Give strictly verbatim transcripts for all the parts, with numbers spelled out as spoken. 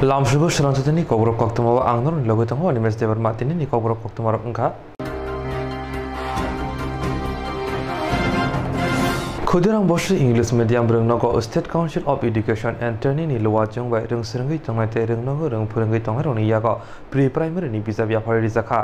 Lamsugo swrangthani kokborok koktwmao ang norokni logi tongo, Animesh Debbarma. Tinini kokborok koktwmarok wngkha: Khudiram Bose English Medium Rwngnogo State Council of Education and Training ni luachung bai rwng swrwngwi tongnai tei rwngnogo rwng phwrwngwi tongnairokni yago pre-primary ni bijap yapharwi rijakha.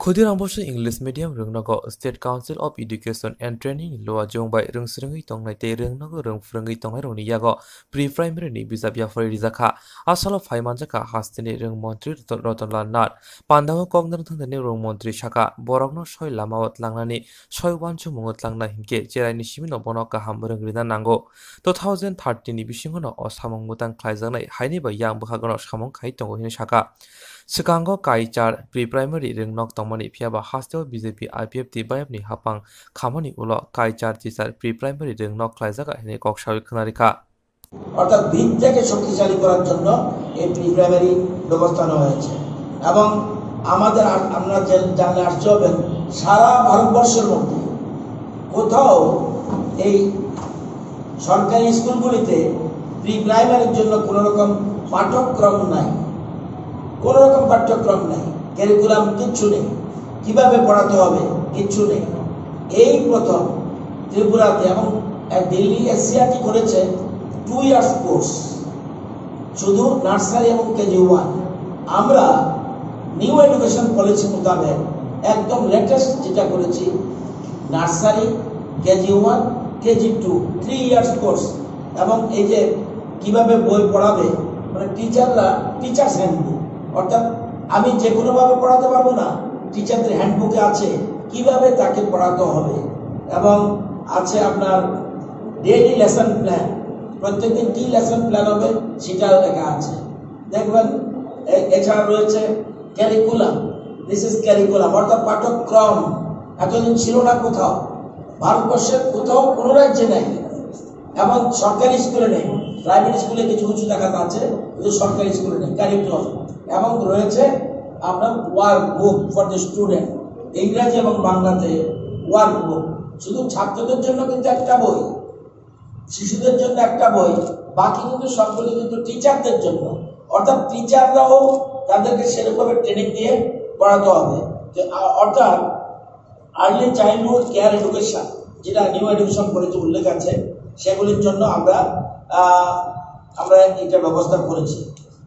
Khudiram Bose English Medium Rwngnogo State Council of Education and Training ni luachung bai rwng swrwngwi tongnai tei rwngnogo rwng phwrwngwi tongnairokni yago pre-primary ni bijap yapharwi rijakha. A salo phai manjakha hasteni rwng montri Ratan-, Ratanlal Nath. Pandao kok narwk thangthani rwng montri sakha, borokno soi lamao tlangnani, soi uansumungo tlangna hinkhe cheraini simino bono kaham rwng rina nango. Two thousand thirteen ni bisingono o samung mwtang khlaijaknai haini bai yang bwkhagono samung khai tongo hwnwi sakha. Swkango kaichar pre-primary rwngnok tongmani, phiyaba hasteo B J P I P F T bayapni hapang khamani ulo kaichar teacher pre-primary rwngnok khlaijak hwnwi kok sawi khwnarikha. অর্থাৎ ভিত থেকে শক্তিশালী করার জন্য এই pre primary ব্যবস্থা নেওয়া হয়েছে। এবং আমাদের আ-, আপনারা যে জানলে আশ্চর্য হবেন, সারা ভারতবর্ষের মধ্যে কোথাও এই সরকারি স্কুলগুলিতে প্রি প্রাইমারির জন্য কোনো রকম পাঠ্যক্রম নাই, কোনো রকম পাঠ্যক্রম নাই, কারিকুলাম কিচ্ছু নেই, কিভাবে পড়াতে হবে কিচ্ছু নেই। এই প্রথম ত্রিপুরাতে, এবং দিল্লি এসসিইআরটি করেছে টু ইয়ার্স কোর্স, শুধু নার্সারি এবং কেজি ওয়ান। আমরা নিউ এডুকেশন পলিসি মোতাবেক একদম লেটেস্ট যেটা করেছি, nursery, KG one, KG two, three years course. এবং এই যে কিভাবে বই পড়াবে, মানে টিচাররা, টিচার্স হ্যান্ডবুক, অর্থাৎ আমি যে কোনোভাবে পড়াতে পারবো না, টিচারদের হ্যান্ডবুকে আছে কিভাবে তাকে পড়াতে হবে। এবং আছে আপনার ডেইলি লেসন প্ল্যান, প্রত্যেকদিন কি লেসন প্ল্যান হবে সেটা লেখা আছে। দেখবেন এ-, এছাড়া রয়েছে কারিকুলাম, দিস ইজ কারিকুলাম, অর্থাৎ পাঠ্যক্রম। এতদিন ছিল না কোথাও, ভারতবর্ষের কোথাও কোনো রাজ্যে নেই। এবং সরকারি স্কুলে নেই, প্রাইভেট স্কুলে কিছু কিছু জায়গাতে আছে, কিন্তু সরকারি স্কুলে নেই, কারিকুলাম। এবং রয়েছে আপনার work book for the student, ইংরাজি এবং বাংলাতে ওয়ার্ক বুক। শুধু ছাত্রদের জন্য কিন্তু একটা বই, শিশুদের জন্য একটা বই, বাকি কিন্তু সবগুলো কিন্তু টিচারদের জন্য। অর্থাৎ টিচাররাও তাদেরকে সেরকমভাবে ট্রেনিং দিয়ে পড়াতে হবে। যে, আ-, অর্থাৎ আর্লি চাইল্ডহুড কেয়ার এডুকেশন, যেটা নিউ এডুকেশন পলিসিতে উল্লেখ আছে, সেগুলির জন্য আমরা, আহ, আমরা এটা ব্যবস্থা করেছি।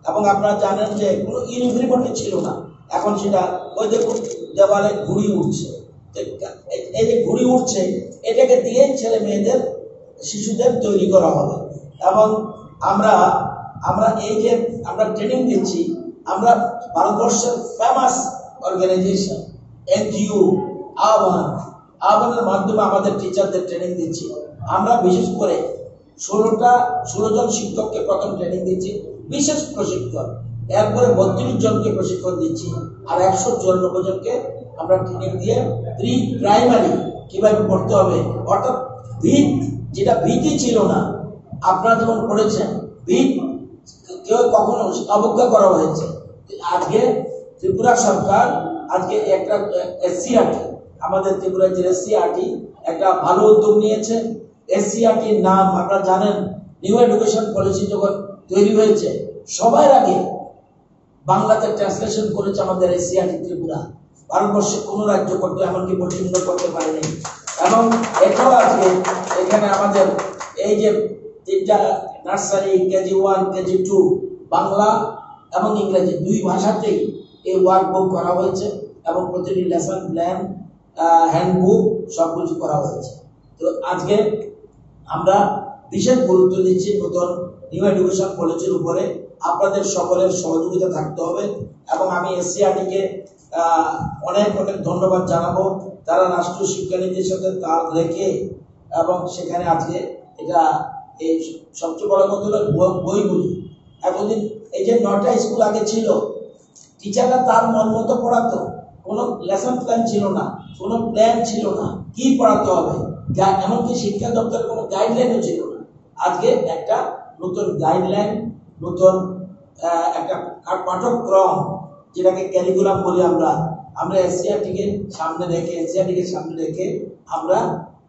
এবং আপনারা জানেন যে কোনো ইউনিফর্মিটি ছিল না, এখন সেটা ওই দেখুন দেওয়ালে ঘুড়ি উঠছে। তো এই, এই যে ঘুড়ি উঠছে, এটাকে দিয়েই ছেলে মেয়েদের, শিশুদের তৈরি করা হবে। এবং আমরা, আমরা এই যে আমরা ট্রেনিং দিচ্ছি, আমরা ভারতবর্ষের ফেমাস অর্গানাইজেশন এনজিও আহ্বান, আহ্বানের মাধ্যমে আমাদের টিচারদের ট্রেনিং দিচ্ছি। আমরা বিশেষ করে ষোলোটা, ষোলো জন শিক্ষককে প্রথম ট্রেনিং দিচ্ছি, বিশেষ প্রশিক্ষণ। এরপরে বত্রিশ জনকে প্রশিক্ষণ দিচ্ছি, আর একশো চুরানব্বই জনকে আমরা ট্রেনিং দিয়ে প্রি প্রাইমারি কিভাবে পড়তে হবে, অর্থাৎ ভিত, যেটা ভিতই ছিল না, আপনারা যেমন পড়েছেন, ভিত কেউ কখনো অবজ্ঞা করা হয়েছে। আজকে ত্রিপুরা সরকার আজকে একটা এসসিইআরটি, আমাদের ত্রিপুরা যে এসসিইআরটি একটা ভালো উদ্যোগ নিয়েছে। এসসিইআরটির নাম আপনারা জানেন, নিউ এডুকেশন পলিসি যখন তৈরি হয়েছে, সবার আগে বাংলাতে ট্রান্সলেশন করেছে আমাদের এসসিইআরটি ত্রিপুরা। ভারতবর্ষে কোনো রাজ্য করতে, এমনকি পশ্চিমবঙ্গ করতে পারেনি। এবং এটাও আজকে এখানে আমাদের এই যে তিনটা nursery, KG one, KG two, Bangla এবং ইংরেজি দুই ভাষাতেই এই ওয়ার্কবুক করা হয়েছে এবং প্রতিটি লেসন প্ল্যান, আহ, হ্যান্ডবুক সবকিছু করা হয়েছে। তো আজকে আমরা বিশেষ গুরুত্ব দিচ্ছি নতুন নিউ এডুকেশন পলিসির উপরে। আপনাদের সকলের সহযোগিতা থাকতে হবে এবং আমি এসসিইআরটি কে, আহ, অনেক অনেক ধন্যবাদ জানাবো। তারা রাষ্ট্রীয় শিক্ষানীতির সাথে তাল রেখে এবং সেখানে আজকে এটা এই সবচেয়ে বড় কথা হলো ব-, বইগুলি। এতদিন এই যে নটা স্কুল আগে ছিল, টিচাররা তার মন মতো পড়াতো, কোনো লেসন প্ল্যান ছিল না, কোনো প্ল্যান ছিল না, কি পড়াতে হবে, গা-, এমনকি শিক্ষা দপ্তরের কোনো গাইডলাইনও ছিল না। আজকে একটা নতুন গাইডলাইন, নতুন, আহ, একটা কা-, পাঠ্যক্রম, যেটাকে কারিকুলাম বলি আমরা, আমরা এসসিইআরটি কে সামনে রেখে, এসসিইআরটি কে সামনে রেখে আমরা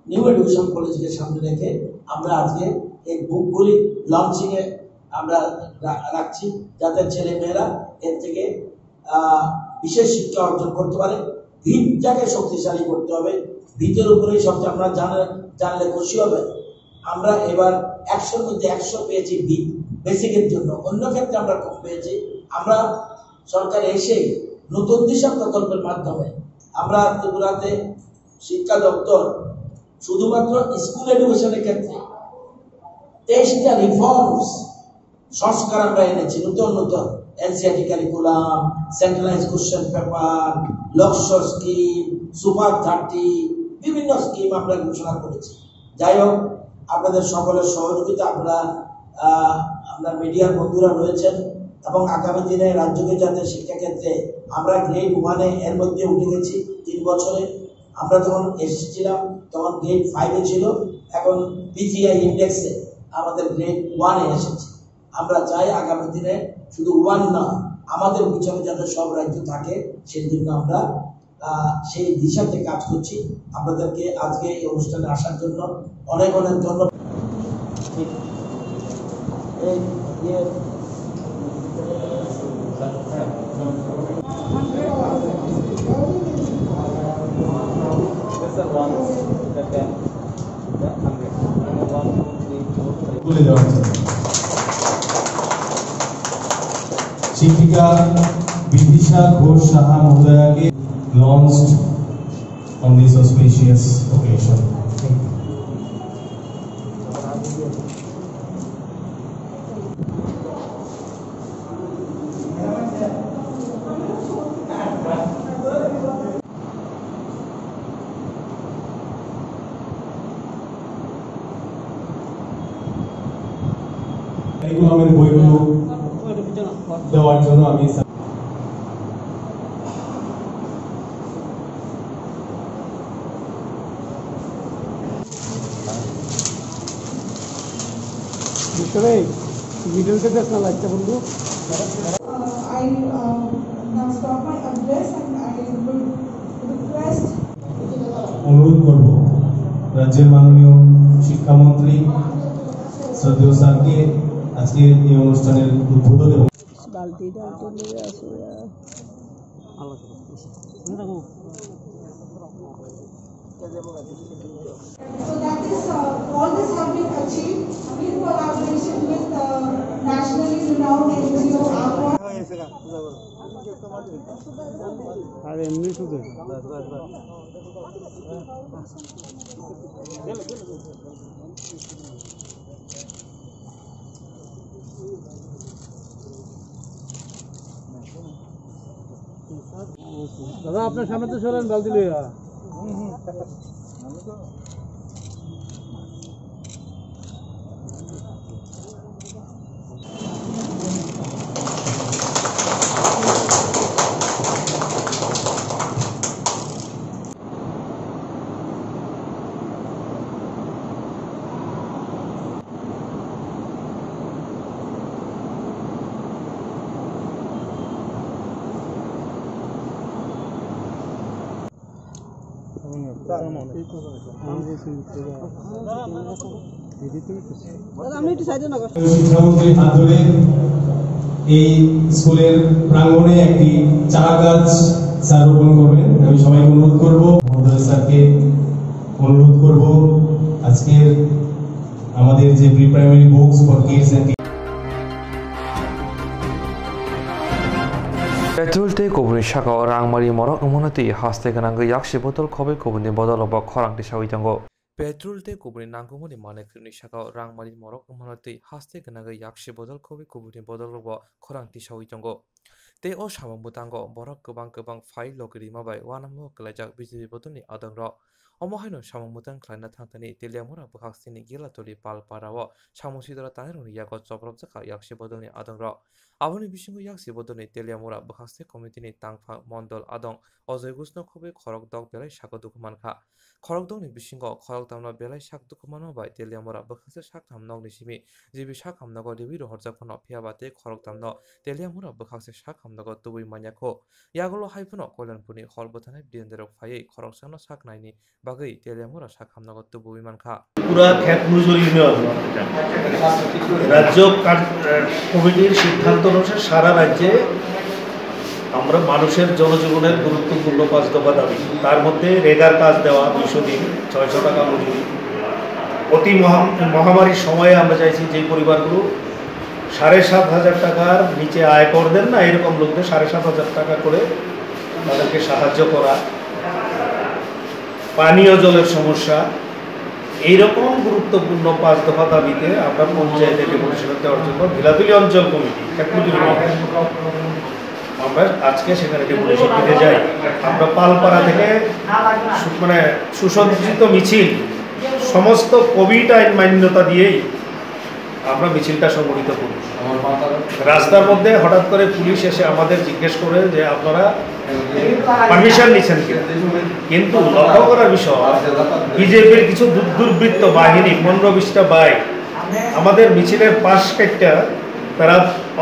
নিউ এডুকেশন পলিসিকে সামনে রেখে আমরা আজকে এই বুকগুলি লঞ্চিং এ আমরা রা-, রাখছি, যাতে ছেলে মেয়েরা এর থেকে আহ, বিশেষ শিক্ষা অর্জন করতে পারে। ভিতটাকে শক্তিশালী করতে হবে। ভিতের উপরেই সবচেয়ে আমরা জানা-, জানলে খুশি হবে। আমরা এবার একশোর মধ্যে একশো পেয়েছি ভিত, বেসিকের জন্য, অন্য ক্ষেত্রে আমরা কম পেয়েছি। আমরা সরকার এসে নতুন দিশা প্রকল্পের মাধ্যমে আমরা ত্রিপুরাতে শিক্ষা দপ্তর শুধুমাত্র স্কুল এডুকেশনের ক্ষেত্রে তেইশটা রিফর্মস, সংস্কার আমরা এনেছি, নতুন নতুন NCERT curriculum, centralise question paper, লক্ষ্য স্কিম, সুপার থার্টি, বিভিন্ন স্কিম আমরা ঘোষণা করেছি। যাই হোক, আপনাদের সকলের সহযোগিতা, আপনারা, আহ, আপনার মিডিয়ার বন্ধুরা রয়েছেন এবং আগামী দিনে রাজ্যকে যাতে শিক্ষাক্ষেত্রে আমরা গ্রেড ওয়ানে এর মধ্যে উঠে গেছি তিন বছরে। আমরা যখন এসেছিলাম তখন গ্রেড ফাইভে ছিল, এখন পিজিআই ইন্ডেক্সে আমাদের গ্রেড ওয়ানে এসেছে। আমরা চাই আগামী দিনে শুধু ওয়ান না, আমাদের পিছনে যাতে সব রাজ্য থাকে, সেই জন্য আমরা, আহ, সেই দিশাতে কাজ করছি। আপনাদেরকে আজকে এই অনুষ্ঠানে আসার জন্য অনেক অনেক ধন্যবাদ। এই, ইয়ে, Yes, sir, one, the ten, the hundred. One, two, three, four, five. তুলে দেওয়া হচ্ছে। শিক্ষিকা বিদিশা ঘোষ সাহা মহোদয়াকে launched on this auspicious occasion. এগুলো আমাদের বইগুলো দেওয়ার জন্য আমি ভিতরে ভিডিওতে দেখ না লাগছে বন্ধু। Uh, I, uh, now stop my address and I would request অনুরোধ করব রাজ্যের মাননীয় শিক্ষামন্ত্রী শ্রদ্ধেয় স্যারকে আজকে এই অনুষ্ঠানের উদ্বোধক এবং বালতি টালতি নিয়ে আসো। So that is, uh, all this have been achieved in collaboration with, uh, nationally renowned N G O Aqua. আর এমনি শুধু। দাদা, আপনার সামনে তো সরেন, বালতি লইয়া। শিক্ষামন্ত্রীর হাত ধরে এই স্কুলের প্রাঙ্গণে একটি চারা গাছ স্যার রোপণ করবেন। আমি সবাইকে অনুরোধ করব, মহোদয় স্যারকে অনুরোধ করব আজকের আমাদের যে pre primary books for kids and Petrol tei kubuni saka o rangmari morok wngmano twi haste gwnangwi yaksi bodol khobwi kubuni bodol rokbo khorang tisawi tongo. Petrol tei kubuni nangkukmani manwi kwrwini saka o rangmari morok wngmano twi haste gwnangwi yaksi bodol khobwi kubuni bodol rokbo khorang tisawi tongo. Tei o samung bwtango borok kwbang kwbang phai logi rima bai uanamo kwlaijak B J P bodolni adongrok. Omo haino samung bwtang khlaina thangthani Teliamura bwkhaksini Gelatoli Palpara o samung sidora tanirokni yago chopropjakha yaksi bodolni adongrok. Aboni bisingo yaksi bodolni Teliamura bwkhakste committee-ni tangphang mondol adong Ojoi Gushno khobwi khorok dok belai sago dukhu mankha. Khorok dokni bisingo khorok tamno belai sak dukhu manma bai Teliamura bwkhakse saktham nokni simi G B saktham nogo riwi rohorjak phano, phiya ba tei khorok tamno Teliamura bwkhakse saktham nogo tubui manya kho. Yagulo hai phano Koilanpurni hor bwthanai bidyanderok phaiwi khoroksano sak naini bagwi Teliamura sak hamnago tubui mankha. পুরা ক্ষেত মজুর ইউনিয়ন রাজ্য কার-, আহ, কমিটির সিদ্ধান্ত অনুসারে সারা রাজ্যে আমরা মানুষের জনজীবনের গুরুত্বপূর্ণ পাঁচ দফা দাবি, তার মধ্যে রেগার কাজ দেওয়া দুইশো দিন, ছয়শো টাকা মজুরি। অতি মহা-, মহামারীর সময়ে আমরা চাইছি যে পরিবারগুলো সাড়ে সাত হাজার টাকার নিচে আয় কর দেন না, এরকম লোকদের সাড়ে সাত হাজার টাকা করে তাদেরকে সাহায্য করা। পানীয় জলের সমস্যা, এইরকম গুরুত্বপূর্ণ পাঁচ দফা দাবিতে আমরা পঞ্চায়েতে ডেপুটেশন দেওয়ার জন্য ভিলাতুলি অঞ্চল কমিটি, এক মজুরি কমিটি, আমরা আজকে সেখানে ডেপুটেশন দিতে যাই। আমরা পালপাড়া থেকে সু-, মানে সুসজ্জিত মিছিল, সমস্ত কোভিড আইন মান্যতা দিয়েই আমরা মিছিলটা সংগঠিত করি। রাস্তার মধ্যে হঠাৎ করে পুলিশ এসে আমাদের জিজ্ঞেস করে যে, "আপনারা পারমিশন নিচ্ছেন কি?" কিন্তু লক্ষ্য করার বিষয়, বিজেপির কিছু দু-, দুর্বৃত্ত বাহিনী, পনেরো বিশটা বাইক, আমাদের মিছিলের পাশ কাটটা তারা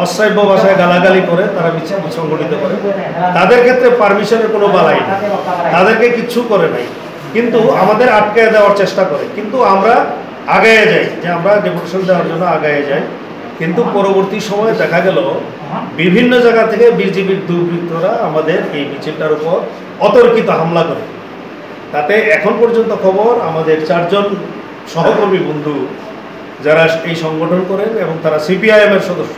অশ্রাব্য ভাষায় গালাগালি করে তারা মিছিল সংগঠিত করে। তাদের ক্ষেত্রে পারমিশনের কোনো বালাই নেই, তাদেরকে কিচ্ছু করে নাই, কিন্তু আমাদের আটকে দেওয়ার চেষ্টা করে। কিন্তু আমরা আগায় যাই, যে আমরা ডেপুটেশন দেওয়ার জন্য আগায় যাই। কিন্তু পরবর্তী সময়ে দেখা গেল, বিভিন্ন জায়গা থেকে বিজেপির দুর্বৃত্তরা আমাদের এই মিছিলটার উপর অতর্কিত হামলা করে। তাতে এখন পর্যন্ত খবর, আমাদের চারজন সহকর্মী বন্ধু, যারা এই সংগঠন করেন এবং তারা সিপিআইএম এর সদস্য,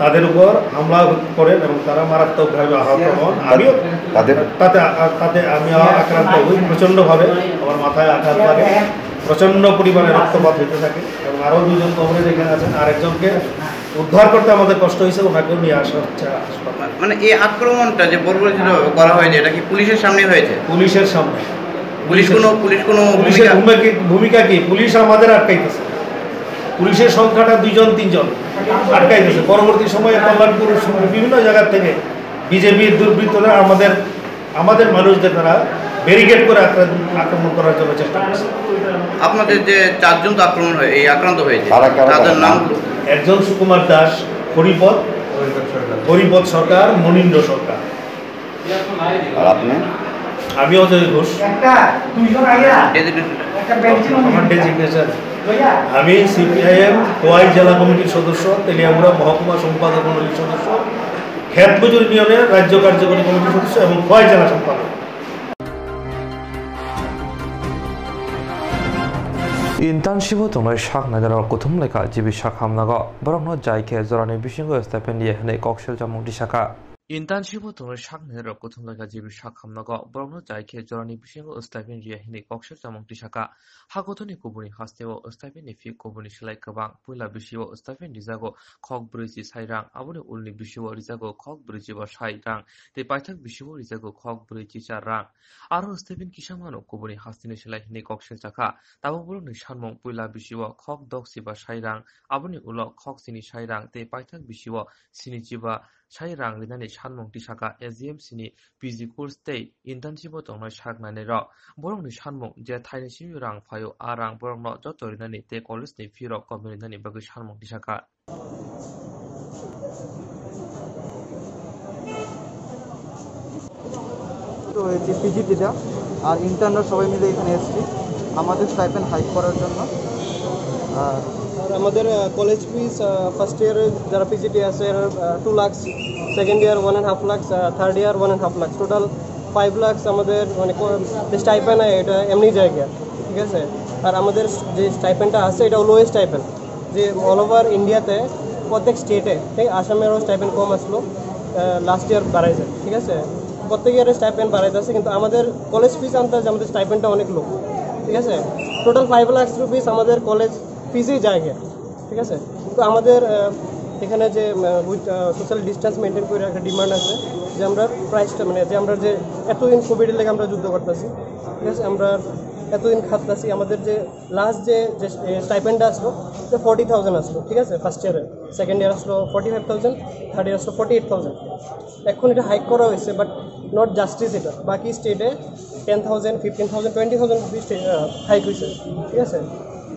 তাদের উপর হামলা করেন এবং তারা মারাত্মকভাবে আহত হন। আমিও তাদের তাতে, তাতে আমি আক্রান্ত হই প্রচণ্ডভাবে, আমার মাথায় আঘাত লাগে, প্রচণ্ড পরিমাণে রক্তপাত হতে থাকে এবং আরও দুজন কমরেড এখানে আছেন, আরেকজনকে উদ্ধার করতে আমাদের কষ্ট হয়েছে, ওনাকেও নিয়ে আসা হচ্ছে হাসপাতালে। মানে, এই আক্রমণটা যে বর্বরচিতভাবে করা হয়েছে, এটা কি পুলিশের সামনে হয়েছে? পুলিশের সামনে। পুলিশ কোনো, পুলিশ কোনো পুলিশের ভূমিকা? ভূমিকা কি? ভূমিকা কি? পুলিশ আমাদের আটকাইতেছে। পুলিশের সংখ্যাটা দুইজন, তিনজন আটকাইতেছে। পরবর্তী সময়ে কল্যাণপুর, বিভিন্ন জায়গা থেকে বিজেপির দুর্বৃত্তরা আমাদের, আমাদের মানুষদের তারা ব্যারিকেড করে আক্রমণ, আক্রমণ করার জন্য চেষ্টা করছে। আপনাদের যে চারজন তো আক্রমণ হয়ে, এই আক্রান্ত হয়েছে, কারা, কারা, তাদের কারা? নাম? একজন সুকুমার দাস, হরিপদ, হরিপদ সরকার, মনীন্দ্র সরকার। আর আপনি? আমি অজয় ঘোষ। একটা, দুইজন আইয়া, ডেজিগনেশন। একটা বেঞ্চি আমার ডেজিগনেশন। আমি সিপিআইএম খোয়াই জেলা কমিটির সদস্য, তেলিয়ামুড়া মহকুমা সম্পাদক মণ্ডলীর সদস্য, খেত মজুর ইউনিয়নের রাজ্য কার্যকরী কমিটির সদস্য এবং খোয়াই জেলা সম্পাদক। Internship o tongnai sak nainai rok kuthum laikha G B sak hamnago, borokno jai khe jorani bisingo stipend ya hwnwi kok sel chamung tisakha. Internship o tongnai sak nainai rok kuthum laikha G B sak hamnago, borokno jai khe jorani bisingo stipend ya hwnwi kok sel chamung tisakha. Ha kotorni kubuni hasteo stipend ni fee kubuni slai kwbang. Puila bisio stipend rijago khok brwichi sai rang, aboni ulni bisio rijago khok brwichi ba sai rang, tei paithak bisio rijago khok brwichi char rang. Aro stipend kisa mano kubuni hasteni slai hwnwi kok sel chakha. Tabuk borokni sanmung puila bisio khok doksi ba sai rang, aboni ulo khok chini sai rang, tei paithak bisio sinichi ba sai rang rinani sanmung tisakha S D M C ni P G course tei internship o tongnai sak nainai rok. Borokni sanmung je thaini simi rang phaio, a rang borokno joto rinani tei college ni fee rok kom rinani bagwi sanmung tisakha. তো হয়েছে পিজিটিটা, আর ইন্টার্নরা সবাই মিলে এখানে এসেছি আমাদের stipend hike করার জন্য। আর আর আমাদের, আহ, কলেজ ফিস, আহ, ফার্স্ট ইয়ারে যারা পিজিটি আছে, এরা, ah, two lakh, second year one and half lakh, ah, third year one and half lakh, total five lakh আমাদের, মানে, কো-, যে স্টাইপেন্ড হয়, এটা এমনি জায়গা, ঠিক আছে? আর আমাদের যে স্টাইপেন্ডটা আছে, এটা লোয়েস্ট স্টাইপেন্ড, যে অল ওভার ইন্ডিয়াতে প্রত্যেক স্টেটে, ঠিক, আসামেরও স্টাইপেন্ড কম আসলো, আহ, লাস্ট ইয়ার বাড়াই যায়, ঠিক আছে? প্রত্যেক ইয়ারে স্টাইপেন্ড বাড়াইতে আছে, কিন্তু আমাদের কলেজ ফিস আনতে যে আমাদের স্টাইপেন্ডটা অনেক লো, ঠিক আছে? টোটাল ফাইভ লাখ রুপিস আমাদের কলেজ ফিজেই যায় গিয়া, ঠিক আছে? তো আমাদের, আহ, এখানে যে, আহ, উইথ, আহ, সোশ্যাল ডিস্টেন্স মেনটেন করে একটা ডিমান্ড আছে যে আমরা প্রাইসটা, মানে, যে আমরা যে এতদিন কোভিডের লেগে আমরা যুদ্ধ করতেছি, ঠিক আছে? আমরা এতদিন খাটতেছি, আমাদের যে লাস্ট যে, যে, এ, স্টাইপেন্ডটা আসলো, সেটা ফর্টি থাউজেন্ড আসলো, ঠিক আছে? ফার্স্ট ইয়ারে, সেকেন্ড ইয়ার আসলো forty five thousand, third year আসলো ফর্টি এইট থাউজেন্ড। এখন এটা হাইক করা হয়েছে, বাট নট জাস্টিস এটা। বাকি স্টেটে ten thousand, fifteen thousand, twenty thousand rupees hike হয়েছে, ঠিক আছে?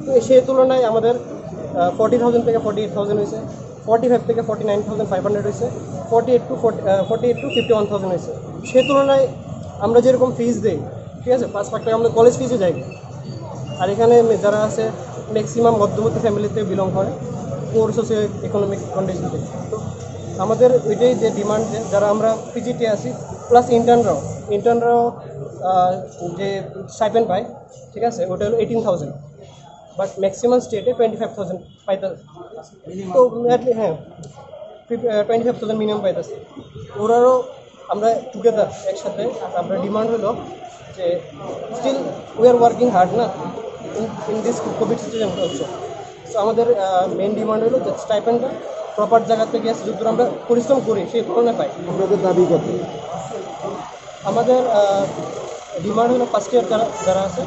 তো সেই তুলনায় আমাদের, আহ, ফর্টি থাউজেন্ড থেকে ফর্টি এইট থাউজেন্ড হয়েছে, ফর্টি ফাইভ থেকে forty nine thousand five hundred হয়েছে, forty eight to forty, ah, forty eight to fifty one thousand হয়েছে। সেই তুলনায় আমরা যেরকম ফিস দিই, ঠিক আছে, পাঁচ লাখ টাকা আমাদের কলেজ ফিজে যায়। আর এখানে মে- যারা আছে, ম্যাক্সিমাম মধ্যবিত্ত ফ্যামিলিতে বিলং করে, পোর সোশিও ইকোনমিক কন্ডিশন থেকে। তো আমাদের ওইটাই যে ডিমান্ড, যে যারা আমরা পিজিটি আছি, প্লাস ইন্টার্নরাও ইন্টার্নরাও যে স্টাইপেন্ড পায়, ঠিক আছে, ওটা হলো এইটিন থাউজেন্ড, বাট ম্যাক্সিমাম স্টেটে টোয়েন্টি ফাইভ থাউজেন্ড পাইতে। তো at least, হ্যাঁ, টোয়েন্টি ফাইভ থাউজেন্ড মিনিমাম পাইতেছে। ওরারও আমরা টুগেদার একসাথে আমরা ডিমান্ড হলো যে still we are working hard না, in this COVID situation also। তো আমাদের মেইন ডিমান্ড হলো যে স্টাইপেন্ডটা প্রপার জায়গা থেকে আসে, যতদূর আমরা পরিশ্রম করি সেই তুলনায় পাই। আপনাদের দাবি কত? আমাদের ডিমান্ড হলো ফার্স্ট ইয়ার যারা যারা আছে,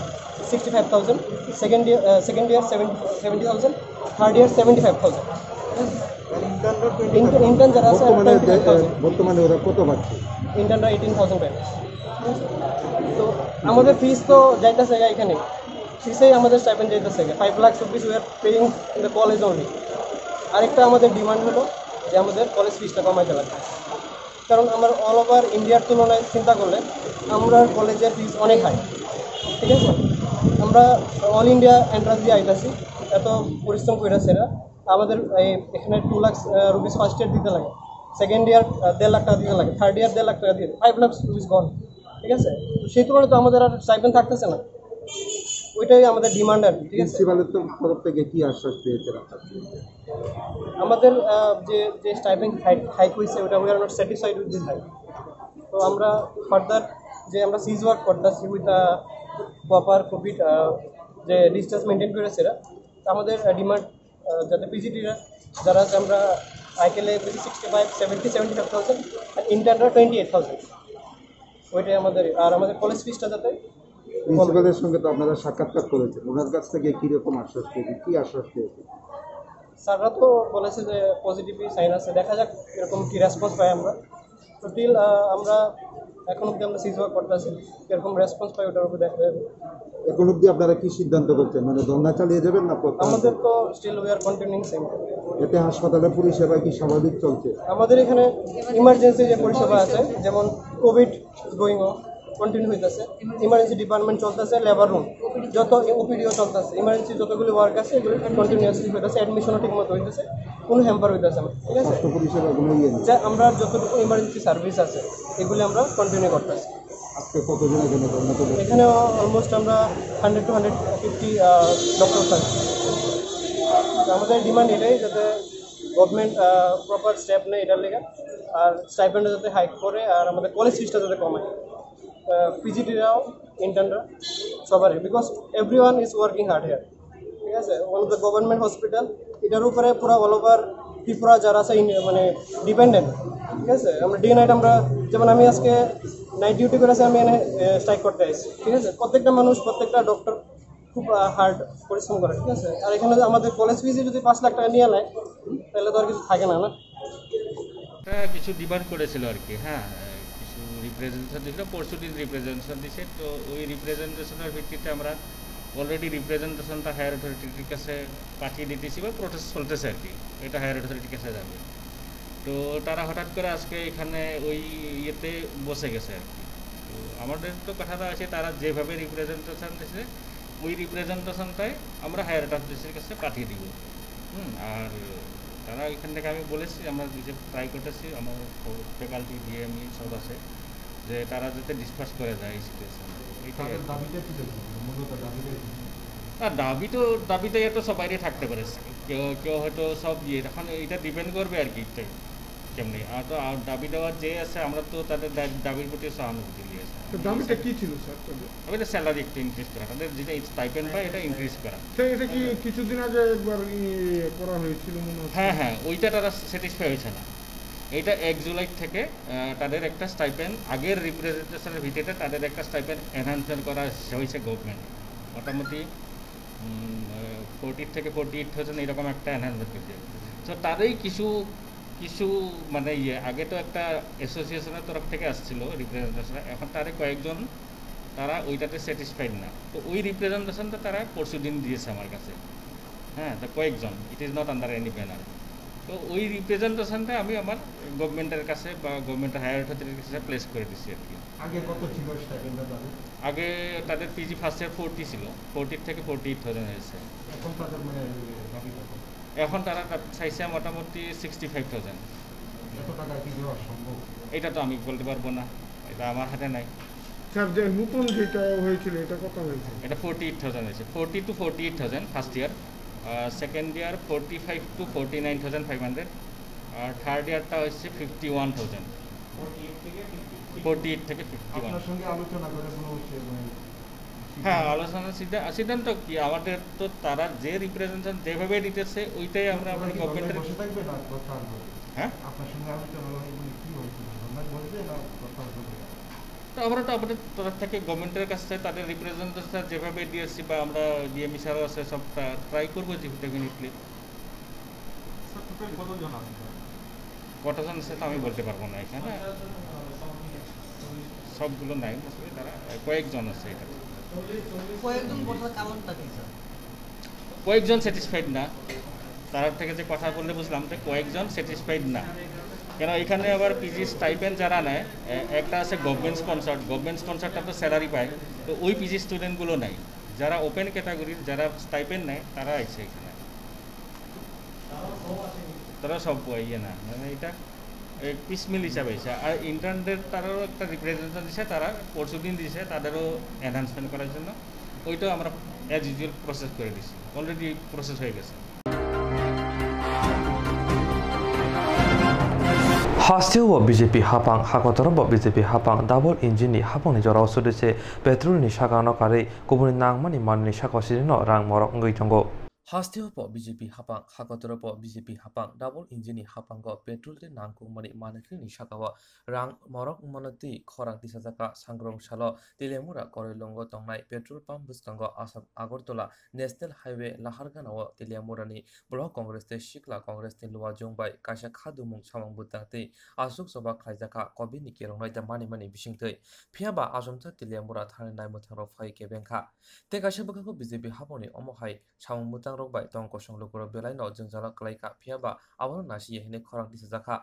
sixty five thousand, second year second ইয়ার seventy seventy thousand, third year seventy five thousand. Intern যারা আছে, বর্তমানে টোয়েন্টি ফাইভ থাউজেন্ড। বর্তমানে ওরা কত পাচ্ছে? ইন্টার্নরা এইটিন থাউজেন্ড পায়। তো আমাদের ফিস তো যাইতেছে এখানে, ফিসেই আমাদের স্টাইপেন্ড যাইতেছে, five lakh rupees we are paying in the college only। আরেকটা আমাদের ডিমান্ড হলো যে আমাদের কলেজ ফিসটা কমাইতে লাগবে, কারণ আমার অল ওভার ইন্ডিয়ার তুলনায় চিন্তা করলে আমরা কলেজের ফিস অনেক হাই। ঠিক আছে, আমরা অল ইন্ডিয়া এন্ট্রান্স দিয়ে আইতাছি, এত পরিশ্রম করে সেরা। আমাদের এই এখানে টু লাখ রুপিস ফার্স্ট ইয়ার দিতে লাগে, সেকেন্ড ইয়ার দেড় লাখ টাকা দিতে লাগে, থার্ড ইয়ার দেড় লাখ টাকা দিতে, ফাইভ লাখ রুপিস গন। ঠিক আছে, তো সেই তুলনায় তো আমাদের আর স্টাইপেন্ড থাকতেছে না, ওইটাই আমাদের ডিমান্ড আর কি। ঠিক আছে, প্রিন্সিপালের তো তরফ থেকে কি আশ্বাস পেয়েছেন আপনারা? আমাদের যে যে স্টাইপেন্ড হাইক হয়েছে, ওটা we are not satisfied with this hike। তো আমরা ফার্দার যে আমরা সিজ ওয়ার্ক করতেছি উইথ প্রপার কোভিড, যে ডিস্টেন্স মেনটেন করেছে এরা, আমাদের ডিমান্ড যাতে পিজিটিরা যারা আছে, আমরা আইকেলে sixty five seventy seventy five thousand, আর ইন্টার্নরা টোয়েন্টি এইট থাউজেন্ড, ওইটাই আমাদের। আর আমাদের কলেজ ফিসটা যাতে প্রিন্সিপালের সঙ্গে তো আপনারা সাক্ষাৎকার করেছেন, ওনার কাছ থেকে কিরকম আশ্বাস পেয়েছেন, কি আশ্বাস পেয়েছেন? স্যাররা তো বলেছে যে পজিটিভই সাইন আছে, দেখা যাক এরকম কি রেসপন্স পাই আমরা। তো টিল আমরা এখন অব্দি আমরা সিজ ওয়ার্ক করতেছি, কিরকম রেসপন্স পাই ওটার উপর দেখা যাবে। এখন অব্দি আপনারা কি সিদ্ধান্ত করছেন, মানে ধর্ণা চালিয়ে যাবেন না প্রত্যাহার? আমাদের তো still we are continuing same। এতে হাসপাতালের পরিষেবা কি স্বাভাবিক চলছে? আমাদের এখানে ইমার্জেন্সি যে পরিষেবা আছে, যেমন কোভিড গোয়িং অন, কন্টিনিউ হইতেছে। ইমার্জেন্সি ডিপার্টমেন্ট চলতেছে, লেবার রুম, যত ওপিডিও চলতেছে, ইমার্জেন্সি যতগুলি ওয়ার্ক আছে এগুলি কন্টিনিউয়াসলি হইতেছে, অ্যাডমিশনও ঠিক মতো হইতেছে, কোনো হ্যাম্পার হইতেছে না। ঠিক আছে, স্বাস্থ্য পরিষেবা কোনো ইয়ে নেই? যা আমরা যতটুকু ইমার্জেন্সি সার্ভিস আছে এগুলি আমরা কন্টিনিউ করতেছি। আজকে কতজন এখানে ধর্ণা তুলেছেন? এখানে অলমোস্ট আমরা hundred to hundred fifty doctor আছে। তো আমাদের ডিমান্ড এটাই, যাতে গভর্নমেন্ট প্রপার স্টেপ নেয় এটার লেগে, আর স্টাইপেন্ডটা যাতে হাইক করে, আর আমাদের কলেজ ফিসটা যাতে কমায়, পিজিটিরাও, ইন্টার্নরা, সবারই, because everyone is working hard here। ঠিক আছে, one of the government hospital, এটার উপরে পুরো অল ওভার ত্রিপুরা যারা আছে ইন- মানে ডিপেন্ডেন্ট। ঠিক আছে, আমরা ডে নাইট আমরা, যেমন আমি আজকে নাইট ডিউটি করে আছি, আমি এখানে স্ট্রাইক করতে আসছি। ঠিক আছে, প্রত্যেকটা মানুষ, প্রত্যেকটা ডক্টর খুব হার্ড পরিশ্রম করে। ঠিক আছে, আর এখানে যদি আমাদের কলেজ ফিজে যদি পাঁচ লাখ টাকা নিয়ে নেয়, তাহলে তো আর কিছু থাকে না, না? তারা কিছু ডিমান্ড করেছিল আর কি। হ্যাঁ, কিছু রিপ্রেজেন্টেশন দিয়েছিল, পরশু দিন রিপ্রেজেন্টেশন দিছে। তো ওই রিপ্রেজেন্টেশনের ভিত্তিতে আমরা অলরেডি রিপ্রেজেন্টেশনটা হায়ার অথরিটির কাছে পাঠিয়ে দিতেছি বা প্রসেস চলতেছে আর কি, এটা হায়ার অথরিটির কাছে যাবে। তো তারা হঠাৎ করে আজকে এখানে ওই ইয়েতে বসে গেছে আর কি। তো আমাদের তো কথা আছে, তারা যেভাবে রিপ্রেজেন্টেশন দিছে ওই রিপ্রেজেন্টেশনটাই আমরা হায়ার অথরিটির কাছে পাঠিয়ে দিব। হুম, আর তারা এখান থেকে, আমি বলেছি, আমরা নিজে ট্রাই করতেছি, আমার ফ্যাকাল্টি, ডিএমই সব আছে, যে তারা যাতে ডিসপার্স করে দেয় এই সিচুয়েশন। তাদের দাবিটা কি ছিল? মূলত দাবিটা কি ছিল? না, দাবি তো, দাবিতে তো সবারই থাকতে পারে। কেউ কেউ হয়তো সব ইয়ে, এখন এটা ডিপেন্ড করবে আর কি, কেমনি। আর তো আর দাবি দেওয়ার যে আছে, আমরা তো তাদের দা- দাবির প্রতি সহানুভূতি নিয়ে আছে। তো দাবিটা কি ছিল স্যার তাদের? দাবিটা স্যালারি একটু ইনক্রিজ করা, তাদের যেটা স্টাইপেন্ড পায় এটা ইনক্রিজ করা। স্যার, এটা কি কিছুদিন আগে একবার ইয়ে করা হয়েছিল মনে হচ্ছে? হ্যাঁ, হ্যাঁ, ওইটা তারা স্যাটিসফাই হয়েছে না। এটা এক জুলাই থেকে আহ, তাদের একটা স্টাইপেন্ড, আগের রিপ্রেজেন্টেশনের ভিত্তিতে তাদের একটা স্টাইপেন্ড এনহ্যান্সমেন্ট করা হয়েছে গভর্নমেন্ট। মোটামুটি ফোর্টি থেকে ফোর্টি এইট থাউজেন্ড এরকম একটা এনহ্যান্সমেন্ট হয়েছে। তো তারই কিছু কিছু মানে ইয়ে, আগে তো একটা অ্যাসোসিয়েশনের তরফ থেকে আসছিল রিপ্রেজেন্টেশন, এখন তারই কয়েকজন তারা ওইটাতে স্যাটিসফাইড না। তো ওই রিপ্রেজেন্টেশনটা তারা পরশু দিন দিয়েছে আমার কাছে। হ্যাঁ, তো কয়েকজন, it is not under any banner। তো ওই রিপ্রেজেন্টেশনটা আমি আমার গভর্নমেন্টের কাছে বা গভর্নমেন্টের হায়ার অথরিটির কাছে প্লেস করে দিচ্ছি আর কি। আগে কত ছিল স্টাইপেন্ডটা তাদের? আগে তাদের পিজি ফার্স্ট ইয়ার ফোরটি ছিল, ফোরটির থেকে ফোরটি এইট থাউজেন্ড হয়েছে। এখন তাদের মানে দাবি কত? এখন তারা তা-, চাইছে মোটামুটি সিক্সটি ফাইভ থাউজেন্ড। এত টাকা কি দেওয়া সম্ভব? এটা তো আমি বলতে পারবো না, এটা আমার হাতে নাই। স্যার, যে নতুন যেটা হয়েছিল, এটা কত হয়েছে? এটা ফোরটি এইট থাউজেন্ড হয়েছে, forty to forty eight thousand first year, second year forty five to forty nine thousand five hundred, আর থার্ড ইয়ারটা হচ্ছে fifty one thousand. Forty eight থেকে ফিফটি ওয়ান। আপনার সঙ্গে আলোচনা করে কোনো সে-, মানে, হ্যাঁ, সিদ্ধান্ত? আলোচনার সিদ্ধা-, সিদ্ধান্ত কি? আমাদের তো তারা যে রিপ্রেজেন্টেশন যেভাবে দিতেছে, ওইটাই আমরা ওরা আমাদের কি ধর্নায় গভর্নমেন্টের বসে থাকবে না প্রত্যাহার করবে? হ্যাঁ? আপনার সঙ্গে আলোচনা হলো, মানে, কি হয়েছিল? ধর্নায় বসবে না প্রত্যাহার করবে? তো আমরা তো আমাদের তরফ থেকে গভর্নমেন্টের কাছে তাদের রিপ্রেজেন্টেশন যেভাবে দিয়েছি বা আমরা ডিএমই স্যারও আছে, সব ট্রা-, ট্রাই করবো যে ডেফিনেটলি। স্যার, টোটাল কতজন আছে, স্যার? কতজন আছে তো আমি বলতে পারবো না এখানে। সবগুলো নাই, আসলে তারা কয়েকজন আছে এখানে। কয়েকজন বসার কারণটা কি, স্যার? কয়েকজন স্যাটিসফাইড না। তারা থেকে যে কথা বললে বুঝলাম যে কয়েকজন স্যাটিসফাইড না। কেন এখানে আবার পিজি স্টাইপেন্ড যারা নেয়, এ-, একটা আছে গভর্নমেন্ট স্পন্সর্ড, গভর্নমেন্ট স্পন্সর্ডটা তো স্যালারি পায়, তো ওই পিজি স্টুডেন্টগুলো নেয়। যারা ওপেন ক্যাটাগরির, যারা স্টাইপেন্ড নেয়, তারা আছে এখানে। তারা সব ইয়ে না, মানে এটা পিসমিল হিসাবে হয়েছে। আর ইন্টার্নদের তারাও একটা রিপ্রেজেন্টেশন দিছে, তারা পরশু দিন দিছে তাদেরও এনহ্যান্সমেন্ট করার জন্য। ওইটাও আমরা অ্যাজ ইউজুয়াল প্রসেস করে দিছি, অলরেডি প্রসেস হয়ে গেছে। Hasteo bo B J P hapang, hakotoro bo B J P hapang, double engine ni hapang ni jora o sudise petrol ni sakano karwi kubuni nangmani manwi saka sirino rang morok wngwi tongo. Hasteo po B J P hapang, hakotoro po B J P hapang, double engine ni hapango petrol tei nangkukmani manwkrini sakao rang morok wngmano twi khorang tisajak kha. Sangrong salo Teliamura Koilongo tongnai petrol pump bwskango Assam Agartala National Highway Laharganao Teliamurani Block Congress tei Sikla Congress ni luajwng bai kaisa khadumung samung bwtang tei aswk choba khlaijak kha covid ni kerongno manimani bisingtwi. Phiya ba achomsa Teliamura thani naimwthangrok phai kebeng kha. Tei kaisa bwkhago B J P hapangni omo hai samung mwtangrok bai tong kosong lukurok belaino jwngjalo kwlai kha, phiya ba abono nasi ya hinwi khorang tisajak kha.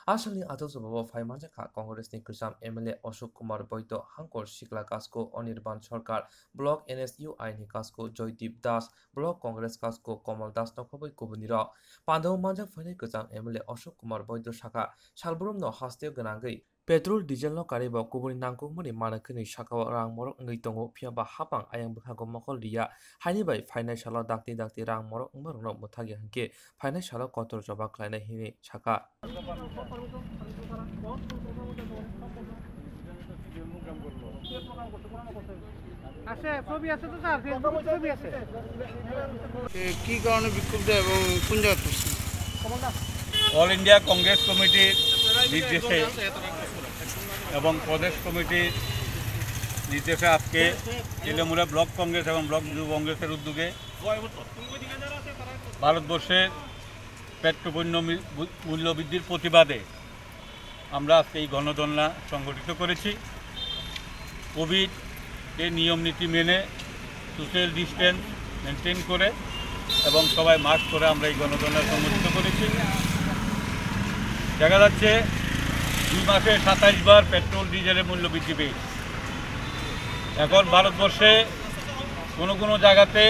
A salni athosubao phai manjak kha Congress ni kwcham M L A Ashok Kumar Boito, Hangkor Sikla Kasko Anirban Sarkar, Block N S U I ni Kasko Joydeep Das, Block Congress Kasko Komal Das no khobwi kubunirok. Pandao manjak phainai kwcham M L A Ashok Kumar Boito sakha, salbrumno hasteo gwnangwi petrol, diesel no karwi bo kubuni nangkukmani manwkni sakao rang morok wngwi tongo, phiya ba hapang ayang bwkhago mokol riya. Haini bai phainai salo dakti dakti rang morok wngmarokno mwthakya hinkhe phainai salo kotor choba khlainai hinwi sakha. আছে, ছবি আছে তো sir, Facebook ছবি আছে। এ, কি কারণে বিক্ষুব্ধ এবং কোন জায়গায় করছেন? অল ইন্ডিয়া কংগ্রেস কমিটির নির্দেশে এবং প্রদেশ কমিটির নির্দেশে আজকে তেলিয়ামুড়া ব্লক কংগ্রেস এবং ব্লক যুব কংগ্রেসের উদ্যোগে ভারতবর্ষের পেট্রোপণ্য মি-, মূ-, মূল্যবৃদ্ধির প্রতিবাদে আমরা আজকে এই গণধর্ণা সংগঠিত করেছি। কোভিড এর নিয়ম নীতি মেনে, সোশ্যাল ডিস্টেন্স মেনটেন করে এবং সবাই মাস্ক পরে আমরা এই গণধর্ণা সংগঠিত করেছি। দেখা যাচ্ছে, দুই মাসে সাতাইশ বার পেট্রোল ডিজেলের মূল্য বৃদ্ধি পেয়েছে। এখন ভারতবর্ষে কোনো কোনো জায়গাতে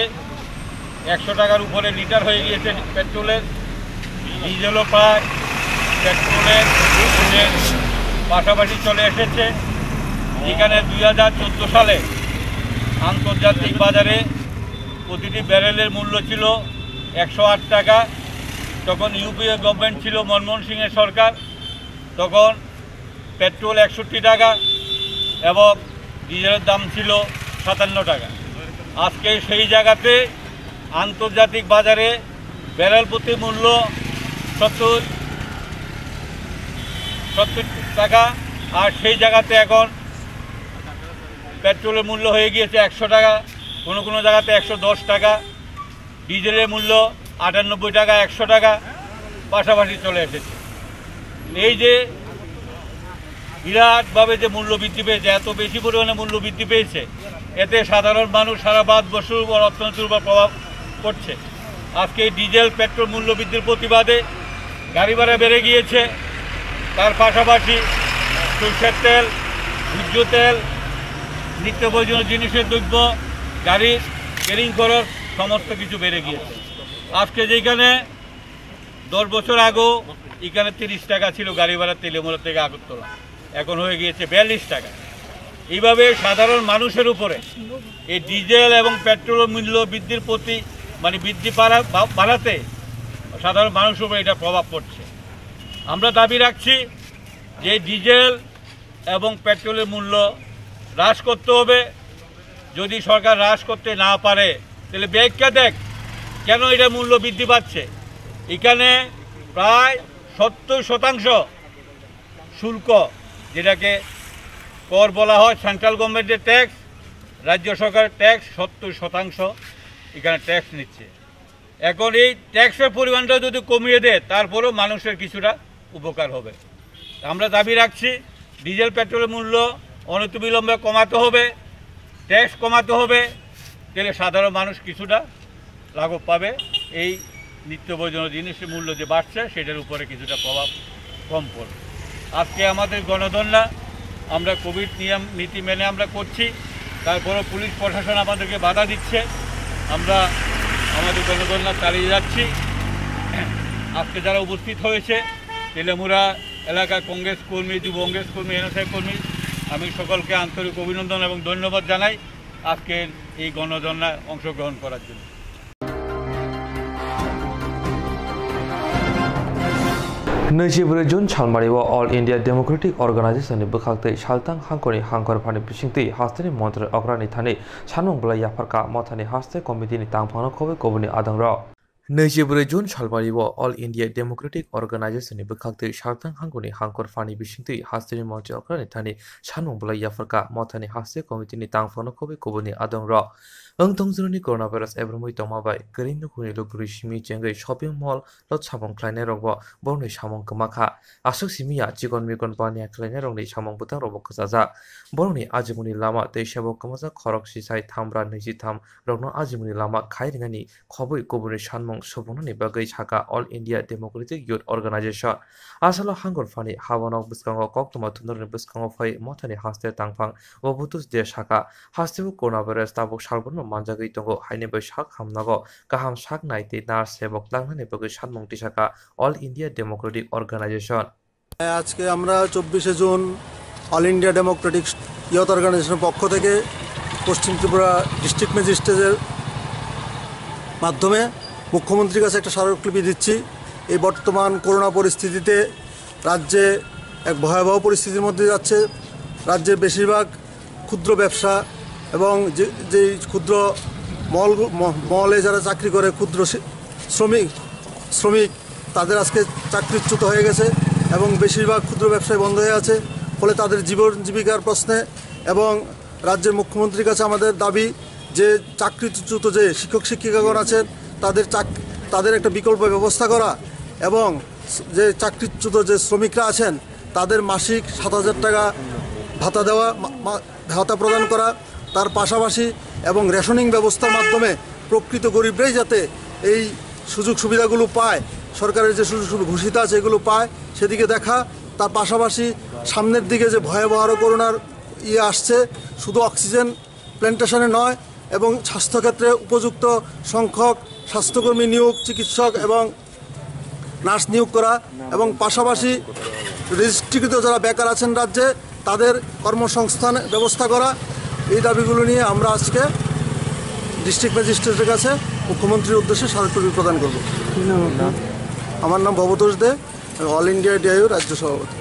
একশো টাকার উপরে লিটার হয়ে গিয়েছে পেট্রোলের, ডিজেলও প্রায় পেট্রোলের মূল্যের পাশাপাশি চলে এসেছে। যেখানে দুই হাজার চোদ্দো সালে আন্তর্জাতিক বাজারে প্রতিটি ব্যারেলের মূল্য ছিল একশো আট টাকা, তখন ইউপিএ গভর্নমেন্ট ছিল, মনমোহন সিংয়ের সরকার, তখন পেট্রোল একষট্টি টাকা এবং ডিজেলের দাম ছিল সাতান্ন টাকা। আজকে সেই জায়গাতে আন্তর্জাতিক বাজারে ব্যারেল প্রতি মূল্য সত্তর, সত্তর টাকা, আর সেই জায়গাতে এখন পেট্রোলের মূল্য হয়ে গিয়েছে একশো টাকা, কোনো কোনো জায়গাতে একশো দশ টাকা। ডিজেলের মূল্য আটানব্বই টাকা, একশো টাকা পাশাপাশি চলে এসেছে। এই যে বিরাটভাবে যে মূল্য বৃদ্ধি পেয়েছে, এত বেশি পরিমাণে মূল্য বৃদ্ধি পেয়েছে, এতে সাধারণ মানুষ সারা ভারতবর্ষের উপর, অর্থনীতির উপর প্রভাব পড়ছে। আজকে এই ডিজেল পেট্রোল মূল্য বৃদ্ধির প্রতিবাদে গাড়ি ভাড়া বেড়ে গিয়েছে, তার পাশাপাশি সরষের তেল, ভোজ্য তেল, নিত্য প্রয়োজনীয় জিনিসের দ্রব্য, গাড়ির ক্যারিং খরচ, সমস্ত কিছু বেড়ে গিয়েছে। আজকে যেখানে দশ বছর আগেও এখানে তিরিশ টাকা ছিল গাড়ি ভাড়া তেলিয়ামুড়া থেকে আগরতলা, এখন হয়ে গিয়েছে বিয়াল্লিশ টাকা। এইভাবে সাধারণ মানুষের উপরে এই ডিজেল এবং পেট্রোলের মূল্য বৃদ্ধির প্রতি, মানে, বৃদ্ধি বাড়া-, বা-, বাড়াতে সাধারণ মানুষের উপরে এটা প্রভাব পড়ছে। আমরা দাবি রাখছি যে ডিজেল এবং পেট্রোলের মূল্য হ্রাস করতে হবে। যদি সরকার হ্রাস করতে না পারে, তাহলে ব্যাখ্যা দেখ কেন এটা মূল্য বৃদ্ধি পাচ্ছে। এখানে প্রায় সত্তর শতাংশ শুল্ক, যেটাকে কর বলা হয়, সেন্ট্রাল গভর্নমেন্টের ট্যাক্স, রাজ্য সরকারের ট্যাক্স, সত্তর শতাংশ এখানে ট্যাক্স নিচ্ছে। এখন এই ট্যাক্সের পরিমাণটা যদি কমিয়ে দেয়, তারপরেও মানুষের কিছুটা উপকার হবে। আমরা দাবি রাখছি, ডিজেল পেট্রোলের মূল্য অনতিবিলম্বে কমাতে হবে, ট্যাক্স কমাতে হবে, তাহলে সাধারণ মানুষ কিছুটা লাঘব পাবে। এই নিত্য প্রয়োজনীয় জিনিসের মূল্য যে বাড়ছে, সেটার উপরে কিছুটা প্রভাব কম পড়বে। আজকে আমাদের গণধর্ণা, আমরা কোভিড নিয়ম নীতি মেনে আমরা করছি, তারপরেও পুলিশ প্রশাসন আমাদেরকে বাধা দিচ্ছে। আমরা আমাদের গণধর্ণা চালিয়ে যাচ্ছি। আজকে যারা উপস্থিত হয়েছে, তেলিয়ামুড়া এলাকার কংগ্রেস কর্মী, যুব কংগ্রেস কর্মী, এনএসআই কর্মী, আমি সকলকে আন্তরিক অভিনন্দন এবং ধন্যবাদ জানাই আজকের এই গণধর্ণায় অংশগ্রহণ করার জন্য। Naichi bwrwi June salmari o All India Democratic Organization ni bwkhak twi saltang hangkoni hangkor phani bisingtwi hasteni montri okrani thani sanmung bwlai yapharkha mothani haste committee ni tangphangno khobwi kubuni adongrok. Naichi bwrwi June salmari o All India Democratic Organization ni bwkhak twi saltang hangkoni hangkor phani bisingtwi hasteni montri okrani thani sanmung bwlai yapharkha mothani haste committee ni tangphangno khobwi kubuni adongrok. Wng tong jwnani coronavirus ebromwi tongma bai kwrwi nukhungni lukurui simi chengwi shopping mall lo samung khlainairokbo borokni samung kwma kha. Aswk simi ya chikon mikon baniya khlainairokni samung bwtangrokbo kwchajak. Borokni ajimungni lama tei sebo kwmajak khorok sisai thamra nwichi tham rokno ajimungni lama khai rinani khobwi kubuni sanmung supungnani bagwi sakha All India Democratic Youth Organization. Asalo hangor phani habonok bwskango koktwma thumnarokni bwskango phai mothani haste tangphang Obutus de sakha, hasteo coronavirus tabuk salbrumno manjagwi tongo, haini bai sak hamnago kaham sak nai tei nurse sebok tangnani bagwi sanmung tisakha All India Democratic Organization. আজকে আমরা চব্বিশে June all India Democratic youth অর্গানাইজেশনের পক্ষ থেকে পশ্চিম ত্রিপুরা ডিস্ট্রিক্ট ম্যাজিস্ট্রেটের মাধ্যমে মুখ্যমন্ত্রীর কাছে একটা স্মারকলিপি দিচ্ছি। এই বর্তমান করোনা পরিস্থিতিতে রাজ্যে এক ভয়াবহ পরিস্থিতির মধ্যে যাচ্ছে। রাজ্যের বেশিরভাগ ক্ষুদ্র ব্যবসা এবং যে, যেই ক্ষুদ্র মল, ম-, মলে যারা চাকরি করে, ক্ষুদ্র শি-, শ্রমিক, শ্রমিক, তাদের আজকে চাকরিচ্যুত হয়ে গেছে এবং বেশিরভাগ ক্ষুদ্র ব্যবসায় বন্ধ হয়ে আছে। ফলে তাদের জীবন জীবিকার প্রশ্নে এবং রাজ্যের মুখ্যমন্ত্রীর কাছে আমাদের দাবি যে চাকরিচ্যুত যে শিক্ষক শিক্ষিকাগণ আছেন, তাদের চাক-, তাদের একটা বিকল্প ব্যবস্থা করা এবং যে চাকরিচ্যুত যে শ্রমিকরা আছেন, তাদের মাসিক সাত হাজার টাকা ভাতা দেওয়া, মা-, মা-, ভাতা প্রদান করা, তার পাশাপাশি এবং রেশনিং ব্যবস্থার মাধ্যমে প্রকৃত গরিবরাই যাতে এই সুযোগ সুবিধাগুলো পায়, সরকারের যে সুযোগ সুবিধা ঘোষিত আছে এগুলো পায়, সেদিকে দেখা। তার পাশাপাশি সামনের দিকে যে ভয়াবহ আরও করোনার ইয়ে আসছে, শুধু অক্সিজেন প্ল্যান্টেশনে নয় এবং স্বাস্থ্যক্ষেত্রে উপযুক্ত সংখ্যক স্বাস্থ্যকর্মী নিয়োগ, চিকিৎসক এবং নার্স নিয়োগ করা এবং পাশাপাশি রেজিস্ট্রিকৃত যারা বেকার আছেন রাজ্যে, তাদের কর্মসংস্থান ব্যবস্থা করা, এই দাবিগুলো নিয়ে আমরা আজকে ডিস্ট্রিক্ট ম্যাজিস্ট্রেটের কাছে মুখ্যমন্ত্রীর উদ্দেশ্যে স্মারকলিপি প্রদান করব। কি নাম আপনার? আমার নাম ভবতোষ দে, আমি অল ইন্ডিয়া ডিআইইউ রাজ্য সভাপতি।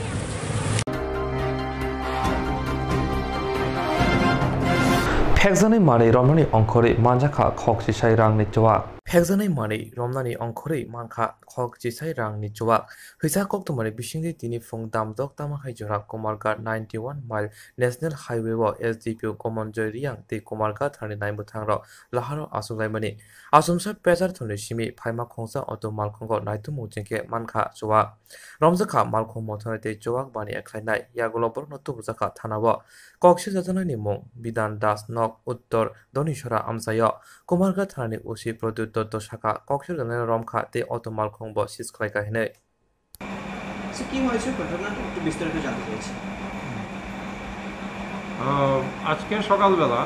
Phekjaknai manwi romnani ongkhorwi manjakha khok chisai rangni chuwak. Phekjaknai manwi romnani ongkhorwi mankha khok chisai rangni chuwak. Hwisa koktwmani bisingtwi tini phung damdok tamo hai jora Kumarghat ninety one mile National Highway o S D P O Gomonjoy Reang tei Kumarghat thanani naimwthangrok laharo achuk laimani. Achomsa pechar thwngni simi phaima khongsa auto malkhungo naitumung chengkhe mankha chuwak. Romjakha malkhung mothani tei chuwak bani ekhlainai, yagulo borokno tubujakha thanao. Kok sirjaknani mung Bidhan Das Nok, Uttor Donisora amchaio. Kumarghat thanani O C Pradyut Dotto sakha, kok sirjaknai romkha tei auto malkhung bo seize khlaikha hinwi. কি হয়েছে ঘটনাটা একটু বিস্তারিত জানতে চাইছি। আহ, আজকে সকালবেলা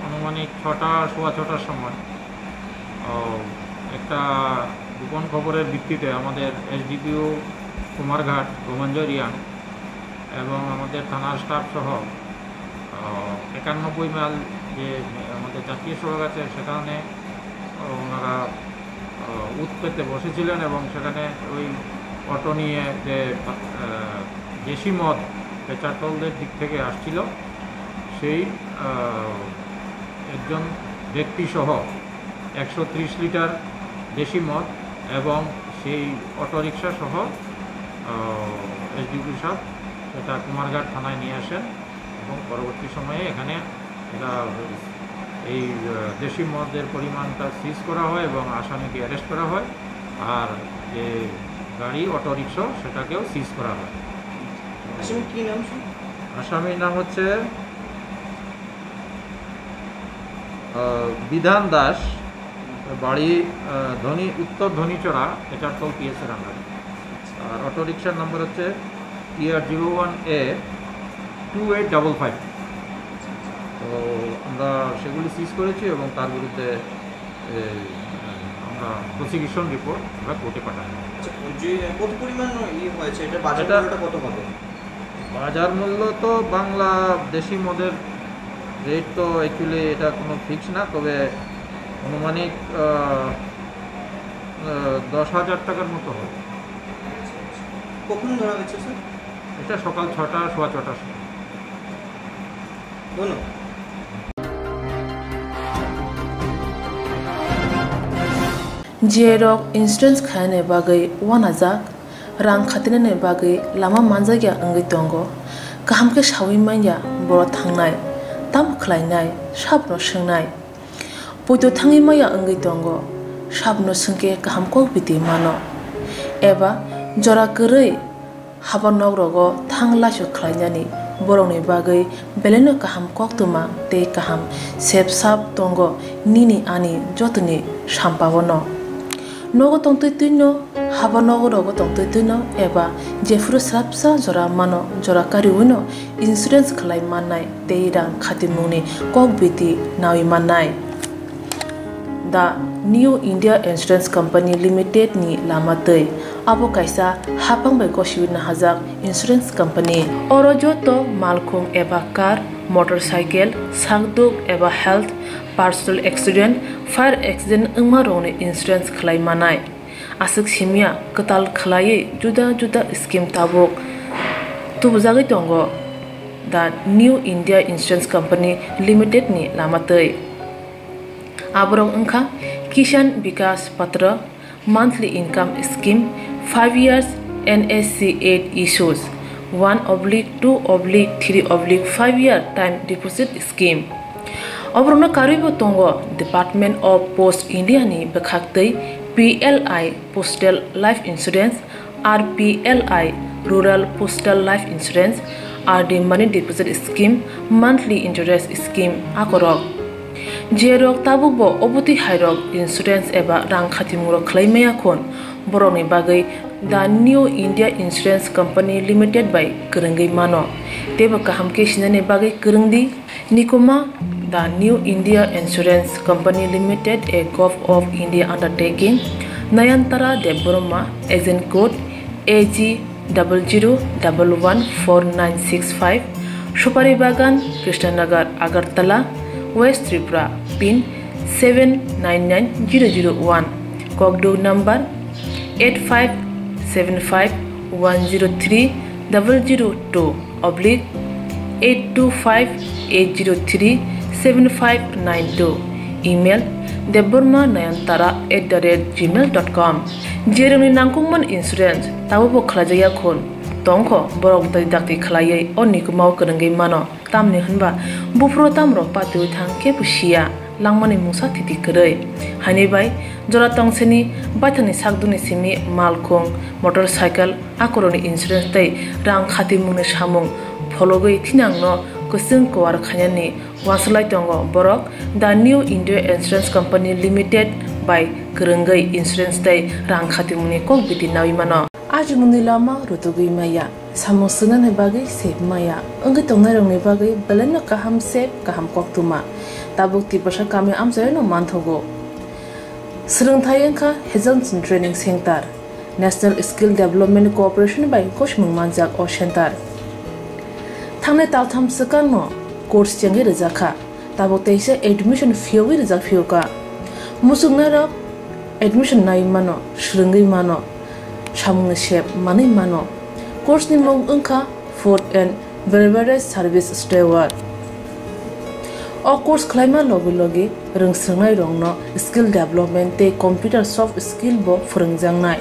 আনুমানিক ছটা, সোয়া ছটার সময়, আহ, একটা গোপন খবরের ভিত্তিতে আমাদের এসডিপিও কুমারঘাট, গোমাঞ্জয় রিয়াং এবং আমাদের থানার স্টাফ সহ, আহ, একানব্বই মাইল যে আমাদের জাতীয় সড়ক আছে, সেখানে, আহ, ওনারা, আহ, উৎপেতে বসেছিলেন এবং সেখানে ওই অটো নিয়ে যে, আহ, দেশি মদ পেচারতলদের দিক থেকে আসছিল, সেই, আহ, একজন ব্যক্তিসহ একশো ত্রিশ লিটার দেশি মদ এবং সেই অটোরিকশা সহ, আহ, এসডিপিও সাহেব সেটা কুমারঘাট থানায় নিয়ে আসেন এবং পরবর্তী সময়ে এখানে এটা, এই, আহ, দেশি মদের পরিমাণটা সিজ করা হয় এবং আসামিকে অ্যারেস্ট করা হয়। আর যে গাড়ি, অটোরিকশা, সেটাকেও সিজ করা হয়। আসামি কি নাম, স্যার? আসামির নাম হচ্ছে, আহ, বিধান দাস, বাড়ি, আহ, ধনী, উত্তর ধনীচড়া, পেচারতল পিএস এর আন্ডারে। আর অটোরিকশার নম্বর হচ্ছে টিআর জিরো ওয়ান এ টু এইট ডাবল ফাইভ। তো আমরা সেগুলি সিজ করেছি এবং তার বিরুদ্ধে, এ, আমরা প্রসিকিউশন রিপোর্ট আমরা কোর্টে পাঠাই। আচ্ছা, যে কত পরিমাণ ইয়ে হয়েছে, এটা বাজার এটা মূল্যটা কত হবে? বাজার মূল্য তো বাংলা দেশি মদের রেট তো অ্যাকচুয়ালি এটা কোনো ফিক্স না, তবে আনুমানিক, আহ, আহ, দশ হাজার টাকার মতো হবে। কখন ধরা হয়েছে, স্যার? এটা সকাল ছটা, সোয়া ছটার সময়। ধন্যবাদ। J rok insurance khainani bagwi uanajak, rang khatinani bagwi lama manjakya wngwi tongo. Kaham khe saui manya borok thangnai, tamo khlainai, sabono swngnai. Poito thangwi maya wngwi tongo, sabono swngkhe kaham kok biti mano. Eba jora kwrwi haba nok rogo thang laisu khlainani borokni bagwi belaino kaham koktwma tei kaham sep sap tongo nini ani jotoni sampaono. Nogo tongtwi twino, haba nogo rogo tongtwi twino eba jephuru swrapsa jora mano, jora kariwino insurance khlai mannai tei rang khatimungni kok biti nawi mannai. The New India Insurance Company Limited ni lama twi. Abo kaisa haphang bai gosiwi nahajak insurance company. Oro joto malkhung eba car, motorcycle, sakduk eba health, personal accident, fire accident wngma rokni insurance khlai manai. Aswk simya kwtal khlaiwi juda juda scheme tabuk tubujagwi tongo The New India Insurance Company Limited ni lama twi. Aborok wngkha Kisan Vikas Patra, monthly income scheme, five years N S C eight issues, one oblique two oblique three oblique five year time deposit scheme. Oborokno karwibo tongo Department of Post India ni bwkhaktwi P L I Postal Life Insurance, R P L I Rural Postal Life Insurance, R D Money Deposit Scheme, Monthly Interest Scheme akorok. Jerok tabukbo obotwi hairok insurance eba rang khatimungrok khlai maya khun, borokni bagwi The New India Insurance Company Limited bai kwrwngwi mano. Teibo kaham khe sinani bagwi kwrwngdi. Nikuma, The New India Insurance Company Limited, a Govt of India undertaking, Nayantara Debbarma, agent code A G double zero double one four nine six five, Supari Bagan, Krishnanagar, Agartala, West Tripura, pin seven nine nine zero zero one, Kokduk number eight five seven five one zero three double zero two oblique eight two five eight zero three seven five nine two, email debbarma nayantara at the rate gmail dot com. Jerokni nangkukmani insurance tabukbo khlaijakya khun tongkho, borok twi dakti khlaiwi o nikumao kwrwngwi mano. Tamni hwnba buphuru tamrok patiwi thang kebo siya, langmani mungsa thiti kwrwi. Haini bai jora tongsini baithangni sakdukni simi malkhung, motorcycle, akorokni insurance tei rang khatimungni samung phologwi thinangno kwchwng kwar khainani uansuk lai tongo borok The New India Insurance Company Limited bai kwrwngwi insurance tei rang khatimungni kok biti naui mano. Ajimungni lama rutugwi maya, samung swngnani bagwi sep maya, wngwi tongnairokni bagwi belaino kaham sep, kaham koktwma. Tabuk Tiprasa kami amchaino manthogo. Swrwngthai wngkha Hazelson Training Center, National Skill Development Corporation bai gosimung manjak o center. Thangnai taltham swkangno course chengwi rwjakha, tabuk teisa admission phiyogwi rwjak phiyokha. Muchungnairok admission nai mano, swrwngwi mano, samungni sep manwi mano. Course ni mung wngkha Food and Beverage Service Steward. O course khlaima logi logi rwng swrwngnairokno skill development tei computer soft skill bo phwrwngjaknai.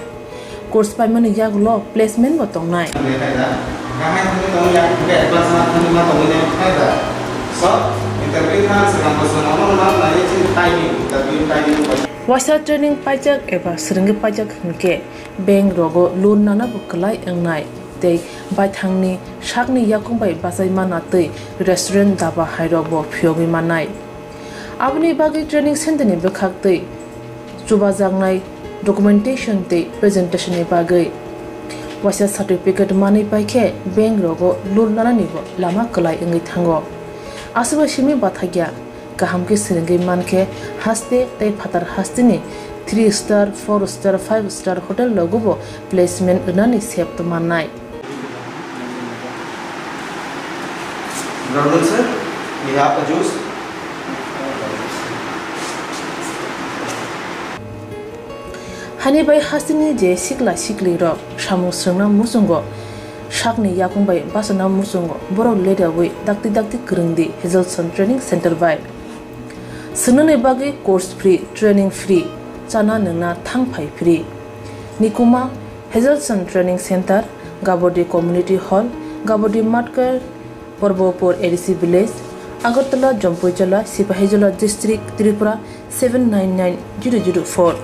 Course paimani yagulo placement bo tongnai. Waisa training paijak eba swrwngwi paijak hwnkhe bank rogo loan nana bo kwlai wngnai tei baithangni sakni yakung bai bachai mana tei restaurant daba hairok bo phiyogwi mannai. Aboni bagwi training center ni bwkhak tei chubajaknai documentation tei presentation ni bagwi waisa certificate manwi paikhe bank rogo loan nanani bo lama kwlai wngwi thango. Aswkbai simi bathakya. Kaham khe swrwngwi mankhe haste tei phatar hasteni three star, four star, five star hotel rogo bo placement rwnani sep tongmannai. Good afternoon, sir. We have a juice. Hani bai hasteni je sikla sikli rok samung swrwngna muchungo, sakni yakung bai bachana muchungo, borok ledawi dakti dakti kwrwngdi Hazelson Training Center bai. Swngnani bagwi course free, training free, chana nwngna thang phai free. Nikuma Hazelson Training Center, Gabodi Community Hall, Gabodi Matkar, Porbopur A D C Village, Agartala, Jampuijala, Sipahijola District, Tripura seven nine nine zero zero four.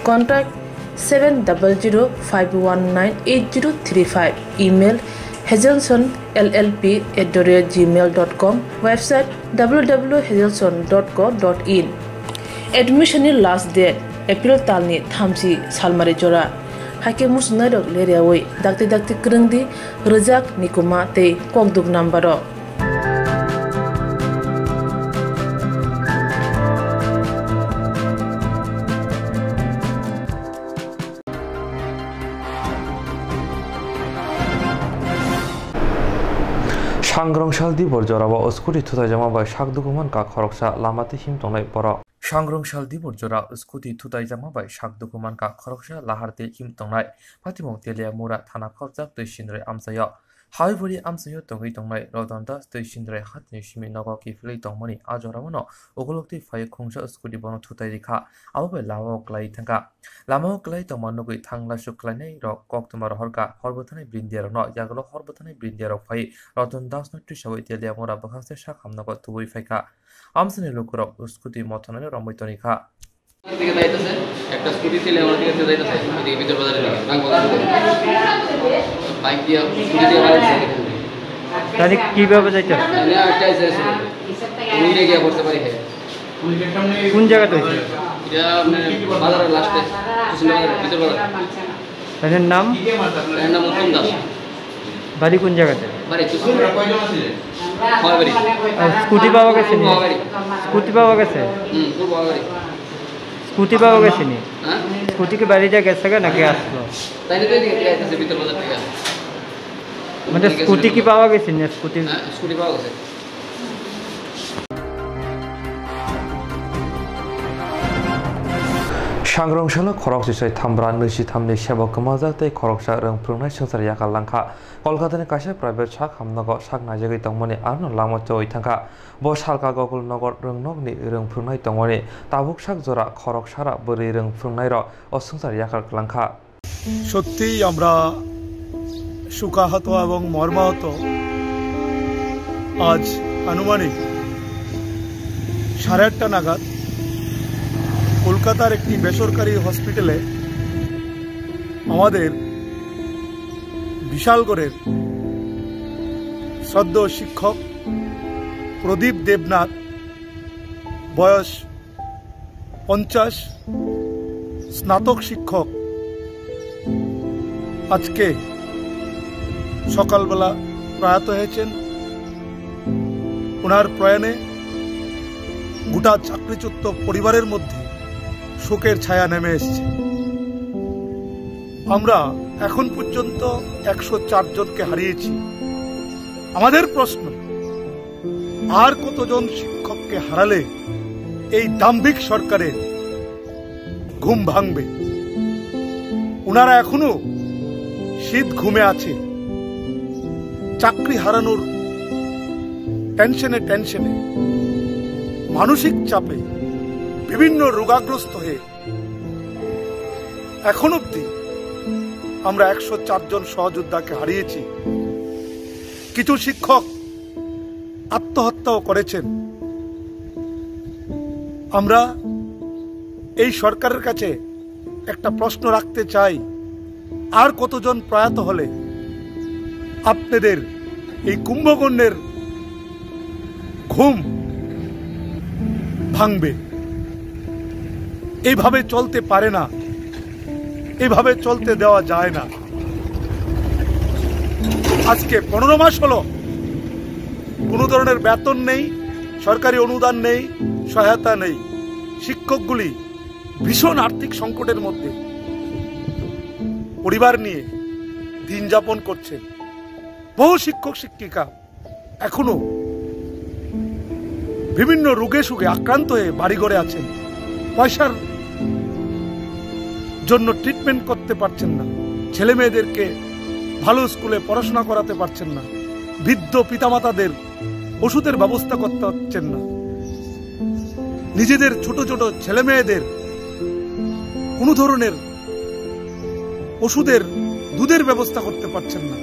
Contact seven double zero five one nine eight zero three five. Email hazelson L L P at the rate gmail dot com. Website W W W hazelson dot co dot in. Admission ni last date April talni thamchi salmari jora. Haikhe muchungnairok leriawi dakti dakti kwrwngdi rwjak Nikuma tei kokduk number o. Sangrong sal dibor jorao scooty thutaijakma bai sak dukuman kha khoroksa, lama twi him tongnai borok. Sangrong sal dibor jora scooty thutaijakma bai sak dukuman kha khoroksa, lahar tei him tongnai. Patimung Teliamura thana khoroksa twi sinroi amchaio. Haibori amchaio tongwi tongnai Roton Das twi sinroi hatini simi nogo kiphilwi tongmani a jorao no ukulok twi phaiwi khungsa scooty bono thutai rikha. Abo bai lamao kwlai thangkha. Lamao kwlai tongma nugwi thang laisuk khlainai rok koktwma rohorkha. Hor bwthanai brindia rokno yagulo hor bwthanai brindia rok phai Roton Das no twisawi Teliamura bwkhakse sak hamnogo tubui phaikha. Amsani lukurok scooty mothornani romwi tongwi kha. দিকে যাইতেছে, একটা স্কুটি ছিল আমার দিকে যাইতেছে, এদিকে ভিতর বাজারের দিকে, নাঙ্গলকোট থেকে। বাইক দিয়ে, স্কুটি দিয়ে বাড়ি যাচ্ছে। তাহলে কিভাবে যাইতে হবে? এমনি আরেকটা আছে, আছে। উল্টে গিয়ে পড়তে পারি, হ্যাঁ। কোন জায়গাতে হয়েছে? এটা, মানে, বাজারের লাস্টে, কৃষ্ণ বাজারে, ভিতর বাজারে। তাদের নাম? এর নাম উত্তম দাস। বাড়ি কোন জায়গাতে? বাড়ি কুসুম। কয়জন আছিলেন? কয়বাড়ি? আর স্কুটি পাওয়া গেছে নি? কয়বাড়ি? স্কুটি পাওয়া গেছে? হুম, খুব কয়বাড়ি। স্কুটি পাওয়া গেছে নি? হ্যাঁ? স্কুটি কি বাড়িতে গেছে গা নাকি আসলো? তাই না, তাই না, ঠিক আছে, ভিতর বাজার থেকে। মানে স্কুটি কি পাওয়া গেছে নি? স্কুটি? হ্যাঁ, স্কুটি পাওয়া গেছে। Sangrong salo khorok sisai thambra nwi si thamni sebo kwmajak tei khoroksa rwng phwrwngnai swngchar yakar langkha. Kolkatani kaisa private sak hamnogo sak naijagwi tongmani arono lama choi thangkha. Bo salka Gokul Nogor rwngnokni rwng phwrwngnai tongmani tabuk sak jora khorok sara bwrwi rwng phwrwngnairok o swngchar yakar langkha. সত্যিই আমরা শোকাহত এবং মর্মাহত। আজ আনুমানিক সাড়ে আটটা নাগাদ কলকাতার একটি বেসরকারি হসপিটালে আমাদের বিশালগড়ের শ্রদ্ধেয় শিক্ষক প্রদীপ দেবনাথ, বয়স পঞ্চাশ স্নাতক শিক্ষক আজকে সকালবেলা প্রয়াত হয়েছেন। ওনার প্রয়াণে গোটা চাকরিচ্যুত পরিবারের মধ্যে শোকের ছায়া নেমে এসেছে। আমরা এখন পর্যন্ত একশো চার জনকে হারিয়েছি। আমাদের প্রশ্ন, আর কতজন শিক্ষককে হারালে এই দাম্ভিক সরকারের ঘুম ভাঙবে? ওনারা এখনো শীত ঘুমে আছে। চাকরি হারানোর টেনশনে টেনশনে, মানসিক চাপে বিভিন্ন রোগাগ্রস্ত হয়ে এখন অবধি আমরা একশো চার জন সহযোদ্ধাকে হারিয়েছি। কিছু শিক্ষক আত্মহত্যাও করেছেন। আমরা এই সরকারের কাছে একটা প্রশ্ন রাখতে চাই, আর কতজন প্রয়াত হলে আপনাদের এই কুম্ভকর্ণের ঘুম ভাঙবে? এইভাবে চলতে পারে না, এইভাবে চলতে দেওয়া যায় না। আজকে পনেরো মাস হলো, কোনো ধরনের বেতন নেই, সরকারি অনুদান নেই, সহায়তা নেই। শিক্ষকগুলি ভীষণ আর্থিক সংকটের মধ্যে পরিবার নিয়ে দিন যাপন করছে। বহু শিক্ষক শিক্ষিকা এখনো বিভিন্ন রোগে শোকে আক্রান্ত হয়ে বাড়িঘরে আছেন। পয়সার জন্য ট্রিটমেন্ট করতে পারছেন না, ছেলে মেয়েদেরকে ভালো স্কুলে পড়াশোনা করাতে পারছেন না, বৃদ্ধ পিতামাতাদের ওষুধের ব্যবস্থা করতে পারছেন না, নিজেদের ছোট ছোট ছেলে মেয়েদের কোনো ধরনের ওষুধের, দুধের ব্যবস্থা করতে পারছেন না।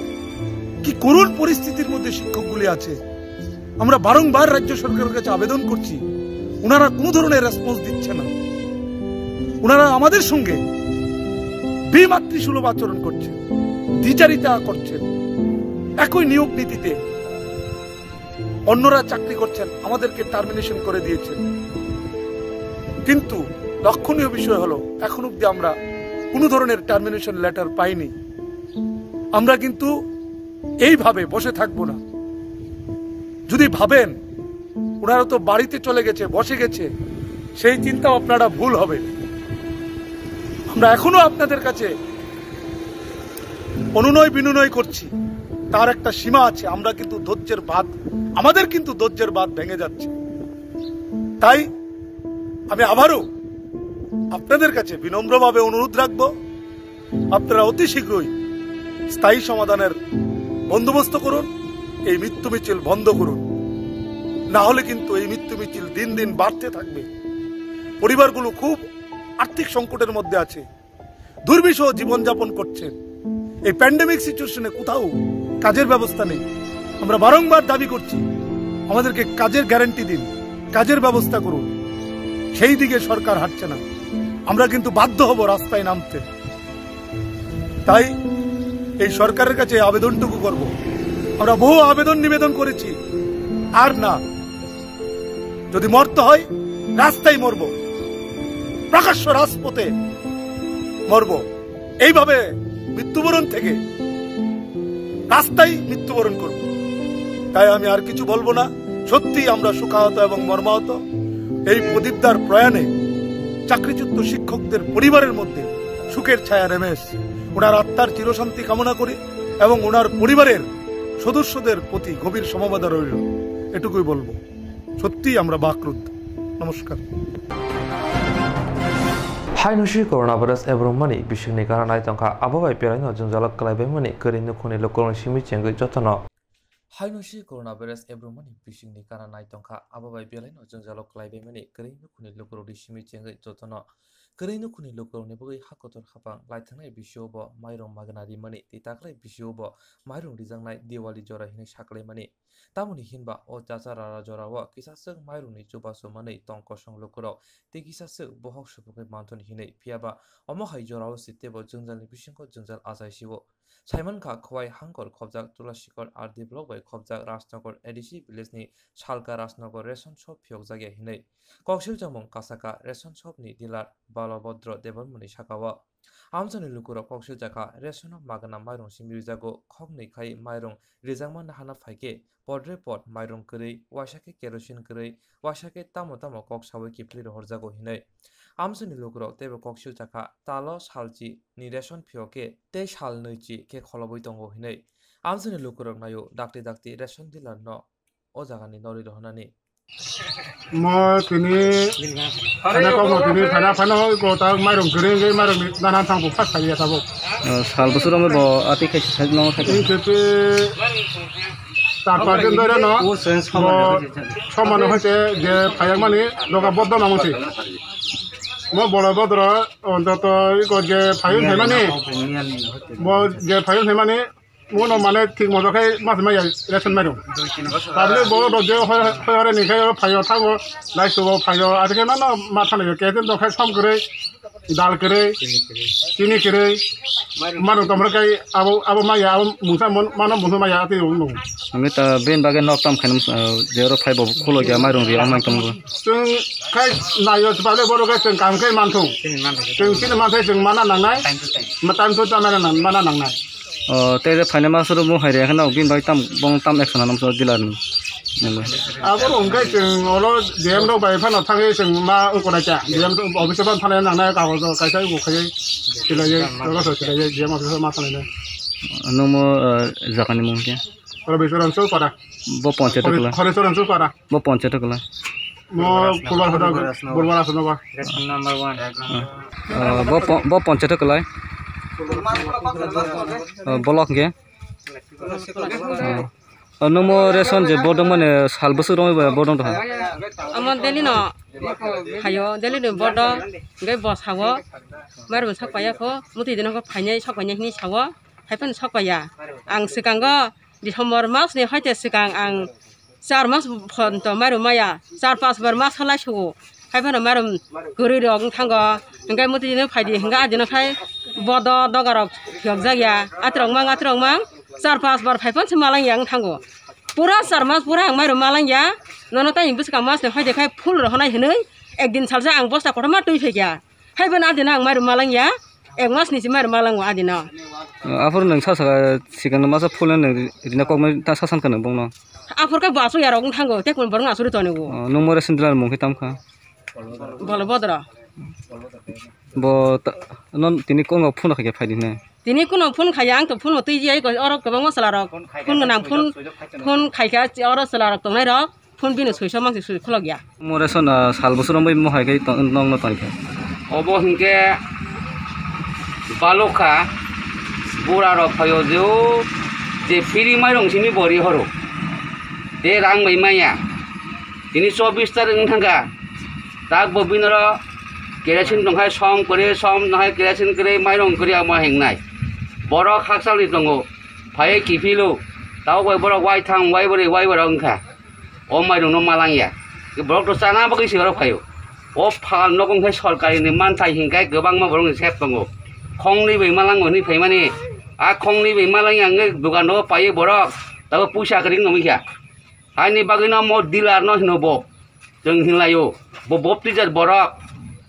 কি করুণ পরিস্থিতির মধ্যে শিক্ষকগুলি আছে। আমরা বারংবার রাজ্য সরকারের কাছে আবেদন করছি, ওনারা কোনো ধরনের রেসপন্স দিচ্ছে না। ওনারা আমাদের সঙ্গে বেমাতৃসুলভ আচরণ করছেন, দ্বিচারিতা করছেন। একই নিয়োগ নীতিতে অন্যরা চাকরি করছেন, আমাদেরকে টার্মিনেশন করে দিয়েছেন। কিন্তু লক্ষণীয় বিষয় হলো, এখন অবধি আমরা কোনো ধরনের টার্মিনেশন লেটার পাইনি। আমরা কিন্তু এইভাবে বসে থাকবো না। যদি ভাবেন ওনারা তো বাড়িতে চলে গেছে, বসে গেছে, সেই চিন্তা আপনারা ভুল হবে। আমরা এখনো আপনাদের কাছে অনুনয় বিনুনয় করছি, তার একটা সীমা আছে। আমরা কিন্তু ধৈর্যের বাঁধ, আমাদের কিন্তু ধৈর্যের বাঁধ ভেঙে যাচ্ছে। তাই আমি আবারও আপনাদের কাছে বিনম্রভাবে অনুরোধ রাখবো, আপনারা অতি শীঘ্রই স্থায়ী সমাধানের বন্দোবস্ত করুন, এই মৃত্যু মিছিল বন্ধ করুন। না হলে কিন্তু এই মৃত্যু মিছিল দিন দিন বাড়তে থাকবে। পরিবারগুলো খুব আর্থিক সংকটের মধ্যে আছে, দুর্বিষহ জীবনযাপন করছেন। এই প্যান্ডেমিক সিচুয়েশনে কোথাও কাজের ব্যবস্থা নেই। আমরা বারংবার দাবি করছি, আমাদেরকে কাজের গ্যারান্টি দিন, কাজের ব্যবস্থা করুন। সেই দিকে সরকার হাঁটছে না। আমরা কিন্তু বাধ্য হব রাস্তায় নামতে। তাই এই সরকারের কাছে আবেদনটুকু করব। আমরা বহু আবেদন নিবেদন করেছি, আর না। যদি মরতে হয়, রাস্তায় মরব, প্রকাশ্য রাজপথে মরব। এইভাবে মৃত্যুবরণ থেকে রাস্তায় মৃত্যুবরণ করব। তাই আমি আর কিছু বলবো না। সত্যিই আমরা শোকাহত এবং মর্মাহত। এই প্রদীপদার প্রয়াণে চাকরিচ্যুত শিক্ষকদের পরিবারের মধ্যে শোকের ছায়া নেমে এসেছে। ওনার আত্মার চিরশান্তি কামনা করি এবং ওনার পরিবারের সদস্যদের প্রতি গভীর সমবেদনা রইল, এটুকুই বলবো। সত্যিই আমরা বাকরুদ্ধ। নমস্কার। Haino si coronavirus ebrumani bisingni gana nai tongkha, abo bai belaino jwngjalo kwlaibaimani kwrwi nukhungni lukurokni simi chengwi jotono. Haino si coronavirus ebrumani bisingni gana nai tongkha, abo bai belaino jwngjalo kwlaibaimani kwrwi nukhungni lukurokni simi chengwi jotono. Kwrwi nukhungni lukurokni bagwi ha kotor hapang laithangnai bisio bo mairung magna rimani tei taklai bisio bo mairung rijaknai Diwali jora hinwi saklaimani. Tamoni hinba o chacha rara jorao kisaswk mairungni chubachu manwi tong kosong lukurok tei kisaswk bohok supukwi manthun hinwi, phiyaba omo hai jorao se teibo jwngjalni bisingo jwngjal achaisio. Saimankha, Khowai hangkor khobjak Tulasikot R D block bai khobjak Rajnagar A D C village ni salka Rajnagar ration shop phiyokjakya hinwi. Koksil chamung kasaka ration shop ni dealer Balabhodro Debbarmani sakao. Amchaini lukurok koksiljakha, ration o magna mairung simi rijago, khoknwi khai mairung rijakma nahana phaikhe, podre pod mairung kwrwi, waisa khe kerosene kwrwi, waisa khe tamo tamo kok sawi kiphilwi rohorjago hinwi. Amchaini lukurok teibo koksiljakha, talo salchi ni ration phiyokhe tei sal nwichi khe kholobwi tongo hinwi. Amchaini lukurok naio dakti dakti ration dealer no o jagani norwi rohornani. Mo tini thana kokno tini thana phano ko ta mairung kwrwi wngwi mairung nana thangbo phas thaiya tabuk. O, sal bwswk romwi bo ati khai sai no khai. Tini khe twi char panch din dore no. Bo somano hai se je phayakmani doga boddo namu si. Mo bolo bodro ontoto iko je phayung phaimani. Bo je phayung phaimani. Uno mane thik moto khe mas maya ration mairung. Public bo do je hoi hoi hore ni khe phayo thango, lai sugo phayo, ati khe mano ma thana yo, khe tin do khe som kwrwi, dal kwrwi, chini kwrwi. Mano tomro kai abo, abo maya, abo mungsa mon-, mano mungsa maya ati rung nung. Ami ta ben bagwi nok tam khainam, ah, jero phai bo khulo gya mairung ri amai tong bo. Chwng khai nayo, public bo do khe chwng kam khai manthung. Chwng chini manthai chwng mana nangnai. Ma time to time mana nang-, mana nangnai. O, tei je phainai ma soro bo hai rega kheno bini bai tam, bong tam action anam so dealer ni. Nangbai. Abo wngkhe chwng oro D M rok bai phano thangwi chwng ma wngkona cha. D M office o phano thanai nangnai kagoj kaisa wngkha khaiwi silaiwi, rogo so silaiwi D M office o ma thanglainai. Nungmo, eh, jagani mung khe? Oro Bisoran Sopara. Bo ponchayat Khori-, kla? Khorisoran Sopara. Bo ponchayat kla? Mo Purbar Hoda, Purbar Asanogo. Election number one. Ah, bo po-, bo ponchayat kwlai? Ah, block hwnkhe? Ah. Ah, nungmo ration je bodong mane sal bwswk romwi bo bodong tongha? Omo daily no phaio, daily no bodong, hwnkhe bo sao, mairum sok paiya kho, mwtwi dino kho phainai sok painai hinwi sao, hai phano sok paiya. Ang swkango December mas ni hoite swkang ang char mas phonto mairum maya, char pas bar mas halai sugo. Hai phano mairum kwrwi rok wng thango. Hingke mwtwi dino phaidi hingke adino khai bodo doga rok phiyok jak ya. Atirok mang, atirok mang, char pas bar phai phano se malang ya wng thango. Pura char mas pura ang mairum malang ya. Nono tei bwskang mas ni hoide khai full rohonai hinwi ekdin salsa ang bosta kotorma twi phaikha. Hai phano adino ang mairum malang ya. Ek mas ni si mairum malango adino. Aphuru nwng sa saka sikang masa phone nwng rina kokmai ta sa san kano bongno. Aphuru khe bo asuk yarok wng thango, tei kun borok asuri tongo. Oh, nwng more sendila mung khe tam kha? Bolo bodro. Bo ta-, non tini kongo phone khaikhe phaidi hwnwi. Tini kuno phone khaiya, ang to phone mo twi jai, oro kwbangma chwla rok phone gwnang phone, phone khaikha oro chwla rok tongnai rok. Phone bini swiso mangsi swi khulok ya. Mo ration, ah, sal bwswk romwi mohai khe tong-, nokno tongkha. Obo hinkhe balokha bura rok phaio je o je free mairung simi bori horo. Tei rang bai maya. Tini chobbish tarik wng thangkha. Tak bo binoro kerosene tongkhai som kwrwi, som tongkhai kerosene kwrwi, mairung kwrwi amo hingnai. Borok hakchalni tongo. Phaiwi kiphilo. Tabuk bai borok waitham, waibrwi, waibrok wngkha. O mairungno malangya. Borok to chana bagwi se oro phaio. O pha nogo hwnkhe sorkarini manthai hinkhe kwbangma borokni sep tongo. Khongni bai malango hwnwi phaimani. A khongni bai malangya wngwi dogano paiwi borok tabuk puisa kwrwi wngwi kha. Haini bagwino mo dealer no hino bo. Chwng hinlaio. Bo baptizer borok.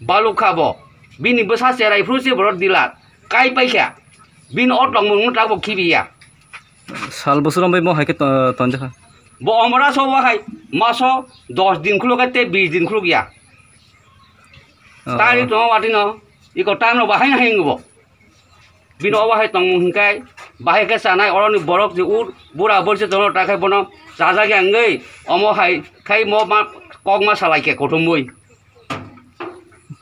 Balukha bo. Bini bwsa cherai phuru se borok dealer. Kai paikha. Bini o tongmung no tabuk khibiya. Sal bwswk romwi bo hai khe to-, tonjakha. Bo omora so bo hai maso dos din khuluk tei bis din khuluk ya. Oh. Tari tongo watino. Iko tam no bahai na hingo bo. Bini obo hai tongmung hinkai bahai khe chanai oroni borok je ur bura borse tongo ta khai bono chajak ya wngwi omo hai khai mo ma kok ma salai khe kothomwi.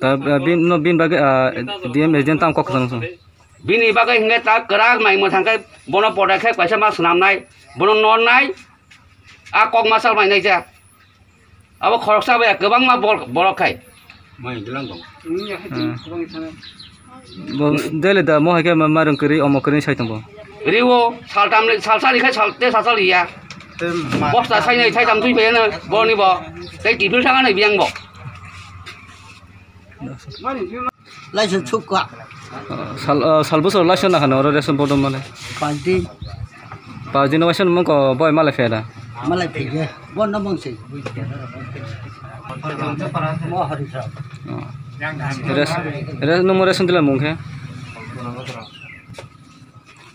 Ta, ah, bin, no, bin bagwi, ah, D M agent tam kok kwchang song. Bini bagwi hingke ta kwrak mai mwthang khe bono podai khe kaisa ma swnamnai, bono nornai, a kok ma salmai nai jak. Abo khoroksa bai kwbangma bol-, borok khai. Mai dilang dong. Ini ya, Hmm. Bang sana. Bo dele da mo hake ma marung kiri omo kiri sai tong bo. Riwo, saltam le, salsa likhai, salte salsa liya. Tem. Bosta sai nai, sai tam tui pe na, bo ni bo. Tei tipil thang nai biang bo. Laisa chukka. Ah, sal, ah, sal bosor laisa na hano oro ration bodom mane. Panti. Pas din waisa nung ko boy malai pheda. Malai phege. Bon no mong sei. Mo hari sa. Oh. Res, res, nung mo res sentila mung khe?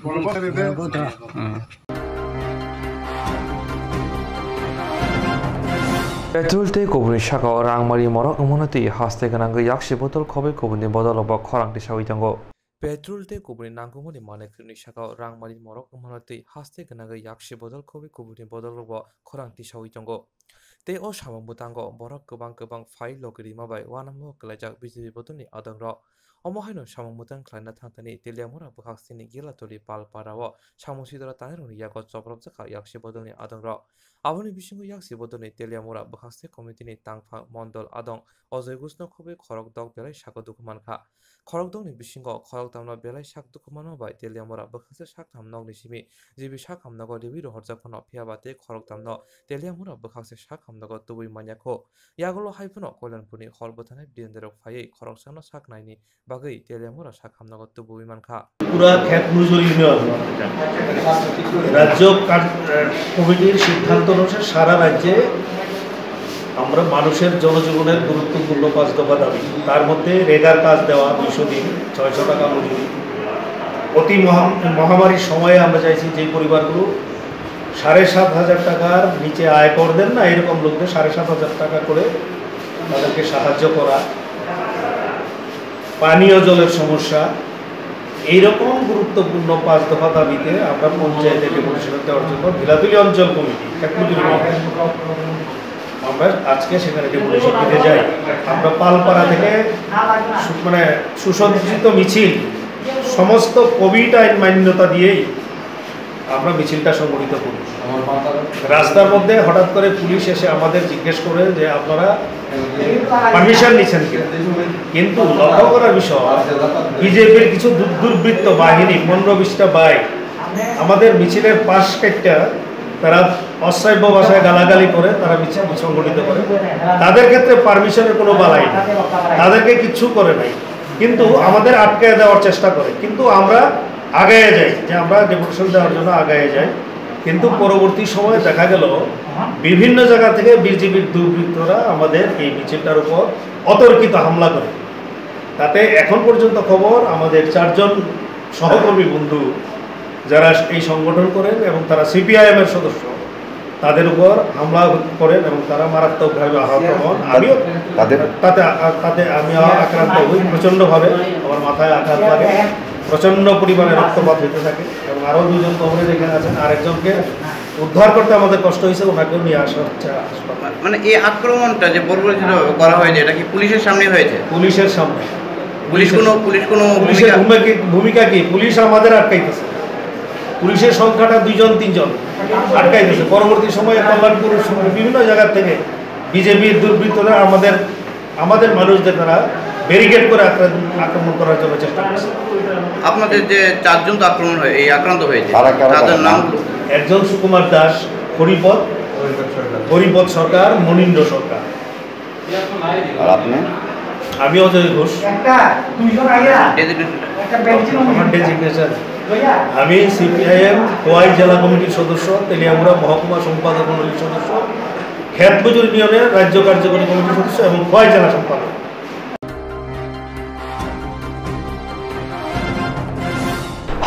Bolgodra. Oh. Petrol tei kubuni saka o rangmari morok wngmano twi haste gwnangwi yaksi bodol khobai kubuni bodol rok bo khorang tisawi tongo. Petrol tei kubuni nangkukmani manwi kwrwini saka o rangmari morok wngmano twi haste gwnangwi yaksi bodol khobai kubuni bodol rok bo khorang tisawi tongo. Tei o samung bwtango borok kwbang kwbang phai logi rima bai uanamo kwlaijak B J P bodolni adongrok. Omo haino samung bwtang khlaina thangthani Teliamura bwkhaksini Gilatoli Palpara o samung sidora tanirokni yago chopropjak kha yaksi bodolni adongrok. Aboni bisingo yaksi bodolni Teliamura bwkhakse committee ni tangphang mondol adong Ojoi Ghoshno khobwi khorok dok belai saka dukhu mankha. Khorokdokni bisingo khoroktamno belai sak dukhu manma bai Teliamura bwkhakse saktham nokni simi G B saktham nogo riwi rohorjak phano, phiya ba tei khoroktamno Teliamura bwkhakse saktham nogo tubui manya kho. Yagulo hai phano Koilanpurni hor bwthanai bidinderok phaiwi khoroksano sak naini bagwi Teliamura saktham nogo tubui mankha. পুরা খেত মজুর ইউনিয়ন রাজ্য কার-, আহ, কমিটির সিদ্ধান্ত অনুসারে সারা রাজ্যে আমরা মানুষের জনজীবনের গুরুত্বপূর্ণ পাঁচ দফা দাবি, তার মধ্যে রেগার কাজ দেওয়া দুইশো দিন, ছয়শো টাকা মজুরি। অতি মহা-, মহামারীর সময়ে আমরা চাইছি যে পরিবারগুলো সাড়ে সাত হাজার টাকার নিচে আয় কর দেন না, এরকম লোকদের সাড়ে সাত হাজার টাকা করে তাদেরকে সাহায্য করা। পানীয় জলের সমস্যা, এইরকম গুরুত্বপূর্ণ পাঁচ দফা দাবিতে আমরা পঞ্চায়েতে ডেপুটেশন দেওয়ার জন্য ঢিলাতুলি অঞ্চল কমিটি, খেতমজুরি কমিটি, আমরা আজকে সেখানে ডেপুটেশন দিতে যাই। আমরা পালপাড়া থেকে সু-, মানে সুসজ্জিত মিছিল, সমস্ত কোভিড আইন মান্যতা দিয়েই আমরা মিছিলটা সংগঠিত করি। রাস্তার মধ্যে হঠাৎ করে পুলিশ এসে আমাদের জিজ্ঞেস করে যে, "আপনারা পারমিশন নিচ্ছেন কি?" কিন্তু লক্ষ্য করার বিষয়, বিজেপির কিছু দু-, দুর্বৃত্ত বাহিনী, পনেরো বিশটা বাইক, আমাদের মিছিলের পাশ কাটটা তারা অশ্রাব্য ভাষায় গালাগালি করে, তারা মিছিল সংগঠিত করে। তাদের ক্ষেত্রে পারমিশনের কোনো বালাই নেই, তাদেরকে কিচ্ছু করে নাই, কিন্তু আমাদের আটকে দেওয়ার চেষ্টা করে। কিন্তু আমরা আগায় যাই, যে আমরা ডেপুটেশন দেওয়ার জন্য আগায় যাই, কিন্তু পরবর্তী সময়ে দেখা গেল বিভিন্ন জায়গা থেকে বিজেপির দুর্বৃত্তরা আমাদের এই মিছিলটার উপর অতর্কিত হামলা করে। তাতে এখন পর্যন্ত খবর, আমাদের চারজন সহকর্মী বন্ধু যারা এই সংগঠন করেন এবং তারা সিপিআইএম এর সদস্য, তাদের উপর হামলা করেন এবং তারা মারাত্মকভাবে আহত হন। আমিও তাদের তাতে আ-, তাতে আমিও আক্রান্ত হই প্রচণ্ডভাবে, আমার মাথায় আঘাত লাগে, প্রচণ্ড পরিমাণে রক্তপাত হতে থাকে এবং আরও দুজন কমরেড এখানে আছেন, আরেকজনকে উদ্ধার করতে আমাদের কষ্ট হয়েছে, ওনাকেও নিয়ে আসা হচ্ছে হাসপাতালে। মানে এই আক্রমণটা যে বর্বরচিত করা হয়েছে, এটা কি পুলিশের সামনে হয়েছে? পুলিশের সামনে। পুলিশ কোনো, পুলিশ কোনো পুলিশের ভূমিকা? ভূমিকা কি, ভূমিকা কি? পুলিশ আমাদের আটকাইতেছে, পুলিশের সংখ্যাটা দুইজন তিনজন আটকাইতেছে। পরবর্তী সময়ে কল্যাণপুর সহ বিভিন্ন জায়গা থেকে বিজেপির দুর্বৃত্তরা আমাদের, আমাদের মানুষদের তারা ব্যারিকেড করে আক্রমণ, আক্রমণ করার জন্য চেষ্টা করছে। আপনাদের যে চারজন তো আক্রমণ হয়, এই আক্রান্ত হয়েছে, কারা, কারা, তাদের কারা? নাম? একজন সুকুমার দাস, হরিপদ, হরিপদ সরকার, মনীন্দ্র সরকার। আর আপনি? আমি অজয় ঘোষ। একটা, দুইজন আইয়া, ডেজিগনেশন। একটা বেঞ্চি আমার ডেজিগনেশন। লইয়া। আমি সিপিআইএম খোয়াই জেলা কমিটির সদস্য, তেলিয়ামুড়া মহকুমা সম্পাদক মণ্ডলীর সদস্য, খেতমজুর ইউনিয়নের রাজ্য কার্যকরী কমিটির সদস্য এবং খোয়াই জেলা সম্পাদক।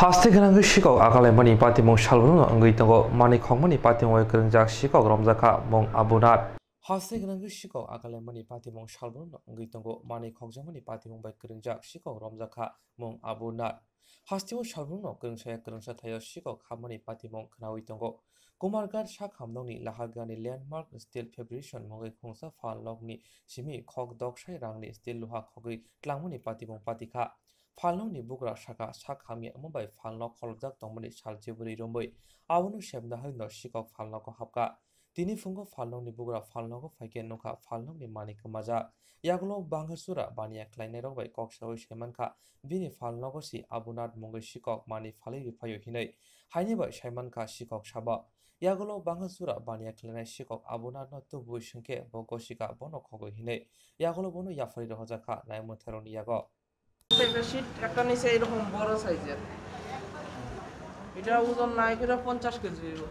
Haste gwnangwi sikok akalaimani patimung salbrumno wngwi tongo. Manwi khokmani patimung bai kwrwngjak sikok romjakha mung Abunar. Haste gwnangwi sikok akalaimani patimung salbrumno wngwi tongo. Manwi khokjakmani patimung bai kwrwngjak sikok romjakha mung Abunar. Hasteo salbrumno kwrwngsaya kwrwngsa thaio sikok hapmani patimung khnawi tongo. Kumarghat sak hamnokni Lahargani Landmark Steel Fabrication mungwi khungsa phalnokni simi khok doksai rangni steel luha khogwi tlangmani patimung patikha. Phalnokni bugra saka sak hamya wngma bai phalnok kholopjak tongmani sal chibrwi romwi abono sebna hwnwi no sikok phalnogo hapkha. Tini phungo phalnokni bugra phalnogo phaikhe nukha phalnokni manwi kwmajak. Yagulo Bangasura baniya khlainairok bai kok sawi saimankha bini phalnogo si Abunath mungwi sikok manwi phalwi rwphaio hinwi. Haini bai saimankha sikok sabo. Yagulo Bangasura baniya khlainai sikok Abunathno tubui swngkhe bo gosika bono khogwi hinwi. Yagulo bono yapharwi rohojakha naimwthairokni yago. একটা নিচে এরকম বড় সাইজের, এটা ওজন নাই করে পঞ্চাশ কেজি হইব।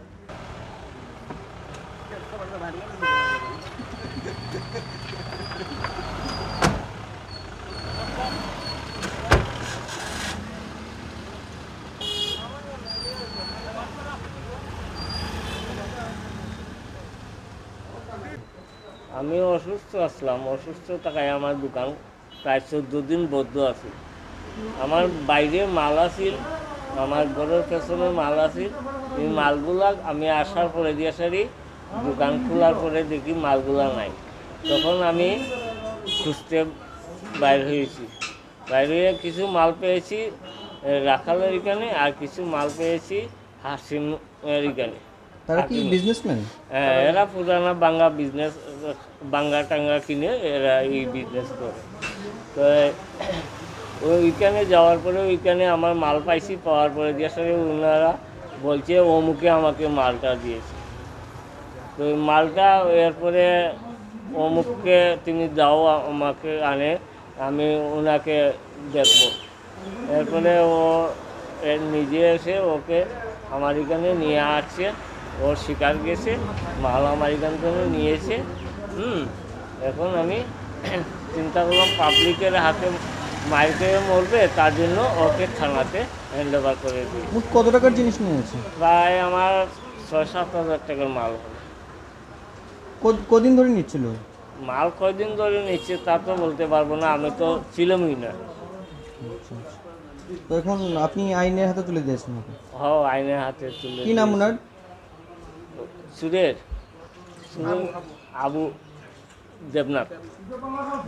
আমি অসুস্থ আসলাম, অসুস্থ থাকায় আমার দোকান প্রায় চোদ্দ দিন বন্ধ আছে। আমার বাইরে মাল আছিল, আমার ঘরের পেছনে মাল আছিল। এই মালগুলা আমি আসার পরে দিয়ে সারি দোকান খোলার পরে দেখি মালগুলা নাই। তখন আমি খুঁজতে বাইর হয়েছি। বাইরে কিছু মাল পেয়েছি, এ, রাখালের এখানে, আর কিছু মাল পেয়েছি হাসিম এর এখানে। তারা কি হাসিম। বিজনেসম্যান? হ্যাঁ, এরা পুরানা বাঙ্গা বিজনেস, বাঙ্গা টাঙ্গা কিনে এরা এই বিজনেস করে। তো ওইখানে যাওয়ার পরে ওইখানে আমার মাল পাইছি, পাওয়ার পরে দিয়ে আসলে ওনারা বলছে অমুকে আমাকে মালটা দিয়েছে। তো ওই মালটা এরপরে অমুককে তুমি দাও আমাকে আনে, আমি ওনাকে দেখবো। এরপরে ও এ নিজে এসে ওকে আমার এখানে নিয়ে আসছে, ও শিকার গেছে, মাল আমার এখান থেকে নিয়েছে। হুম, এখন আমি চিন্তা করলাম পাবলিকের হাতে মাইর খেয়ে মরবে, তার জন্য ওকে থানাতে হ্যান্ড ওভার করে দিই। মোট কত টাকার জিনিস নিয়ে আছে? প্রায় আমার ছয় সাত হাজার টাকার মাল হবে। কত-, কদিন ধরে নিচ্ছিল? মাল কয়দিন ধরে নিচ্ছে তা তো বলতে পারবো না, আমি তো ছিলামই না। আচ্ছা, আচ্ছা। তো এখন আপনি আইনের হাতে তুলে দিয়েছেন ওকে? হ, আইনের হাতে তুলে কি নাম দিয়েছি। ওনার? সুরের, সুরের আবু দেবনাথ।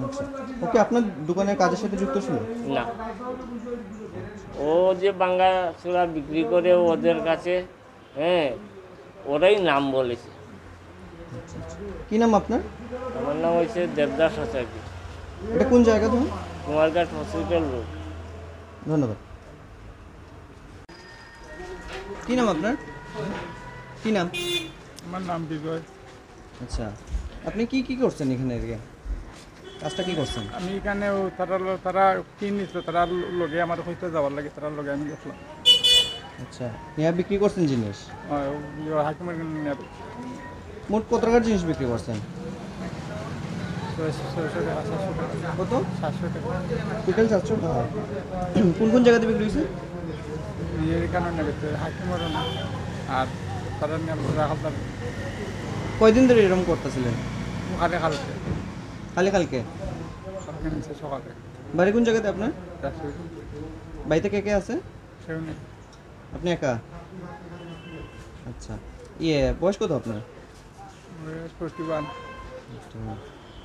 আচ্ছা। ও কি আপনার দোকানের কাজের সাথে যুক্ত ছিল? না, ও যে বাঙ্গাচুরা বিক্রি করে ওদের কাছে, হ্যাঁ, ওরাই নাম বলেছে। আচ্ছা, আচ্ছা। কি নাম আপনার? আমার নাম হচ্ছে দেবদাস আচার্য। এটা কোন জায়গা তুমি? Kumarghat hospital road. ধন্যবাদ। কি নাম আপনার? কি নাম? আমার নাম বিজয়। আচ্ছা, আপনি কি কি করছেন এখানে এদিকে? কাজটা কি করছেন? আমি এখানে ও তারা ল-, তারা কিনেছিল, তারা ল-, লগে আমার হইতে যাওয়ার লাগে, তারা লগে আমি গেছিলাম। আচ্ছা, নিয়ে বিক্রি করছেন জিনিস? হ্যাঁ, ও ইয়ে হাকিমের কাছে নিয়ে বিক্রি। মোট কত টাকার জিনিস বিক্রি করছেন? ছয়শো, ছয়শো টাকা, সাতশো টাকা। কত? সাতশো টাকা। টোটাল সাতশো টাকা। কোন কোন জায়গাতে বিক্রি হয়েছে? ইয়ে এখানে নেবে তো, হাকিমের আর তারা নিয়ে রাখাল তারা। কয়দিন ধরে এরকম করতেছিলেন? ওখানে কালকে। খালি কালকে? কালকে নিচে সকালে। বাড়ি কোন জায়গাতে আপনার? রাজশাহী। বাড়িতে কে কে আছে? কেউ নেই। আপনি একা? আচ্ছা। ইয়ে, বয়স কত আপনার? বয়স ফর্টি ওয়ান।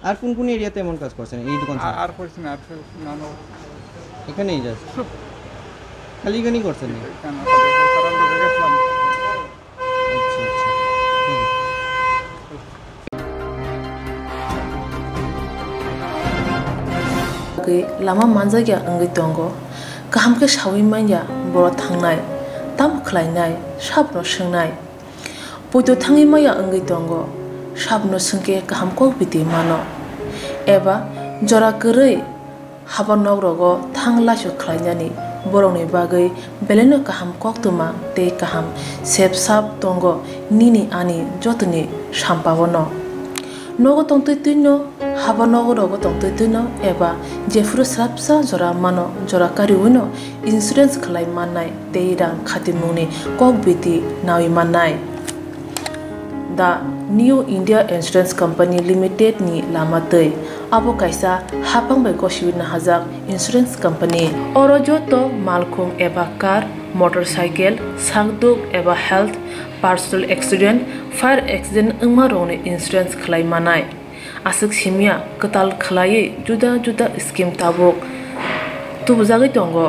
আর কোন কোন এরিয়াতে এমন কাজ করছেন এই দোকান ছাড়া? আর, আর করছি না, আর তো নাম। এখানেই just? খালি এখানেই করছেন নি? এখানে, তারা লোকে গেছিলাম। Acha, acha. Hmm. Bagwi lama manjakya wngwi tongo, kaham khe saui manya borok thangnai, tamo khlainai, sabono swngnai. Poito thangwi manya wngwi tongo, sabono swngkhe kaham kok biti mano, eba jora kwrwi. Haba nok rogo thang laisok khlainani borokni bagwi belaino kaham koktwma tei kaham sep sap tongo nini ani jotoni sampao no. Nogo tongtwi twino, haba nogo rogo tongtwi twino eba jephuru swrapsa jora mano jora kariwino insurance khlai mannai tei rang khatimungni kok biti nawi mannai. The New India Insurance Company Limited ni lama twi. Abo kaisa haphang bai gosiwi nahajak insurance company. Oro joto malkhung eba car, motorcycle, sakduk eba health, personal accident, fire accident wngma rokni insurance khlai manai. Aswk simya kwtal khlaiwi juda juda scheme tabuk tubujagwi tongo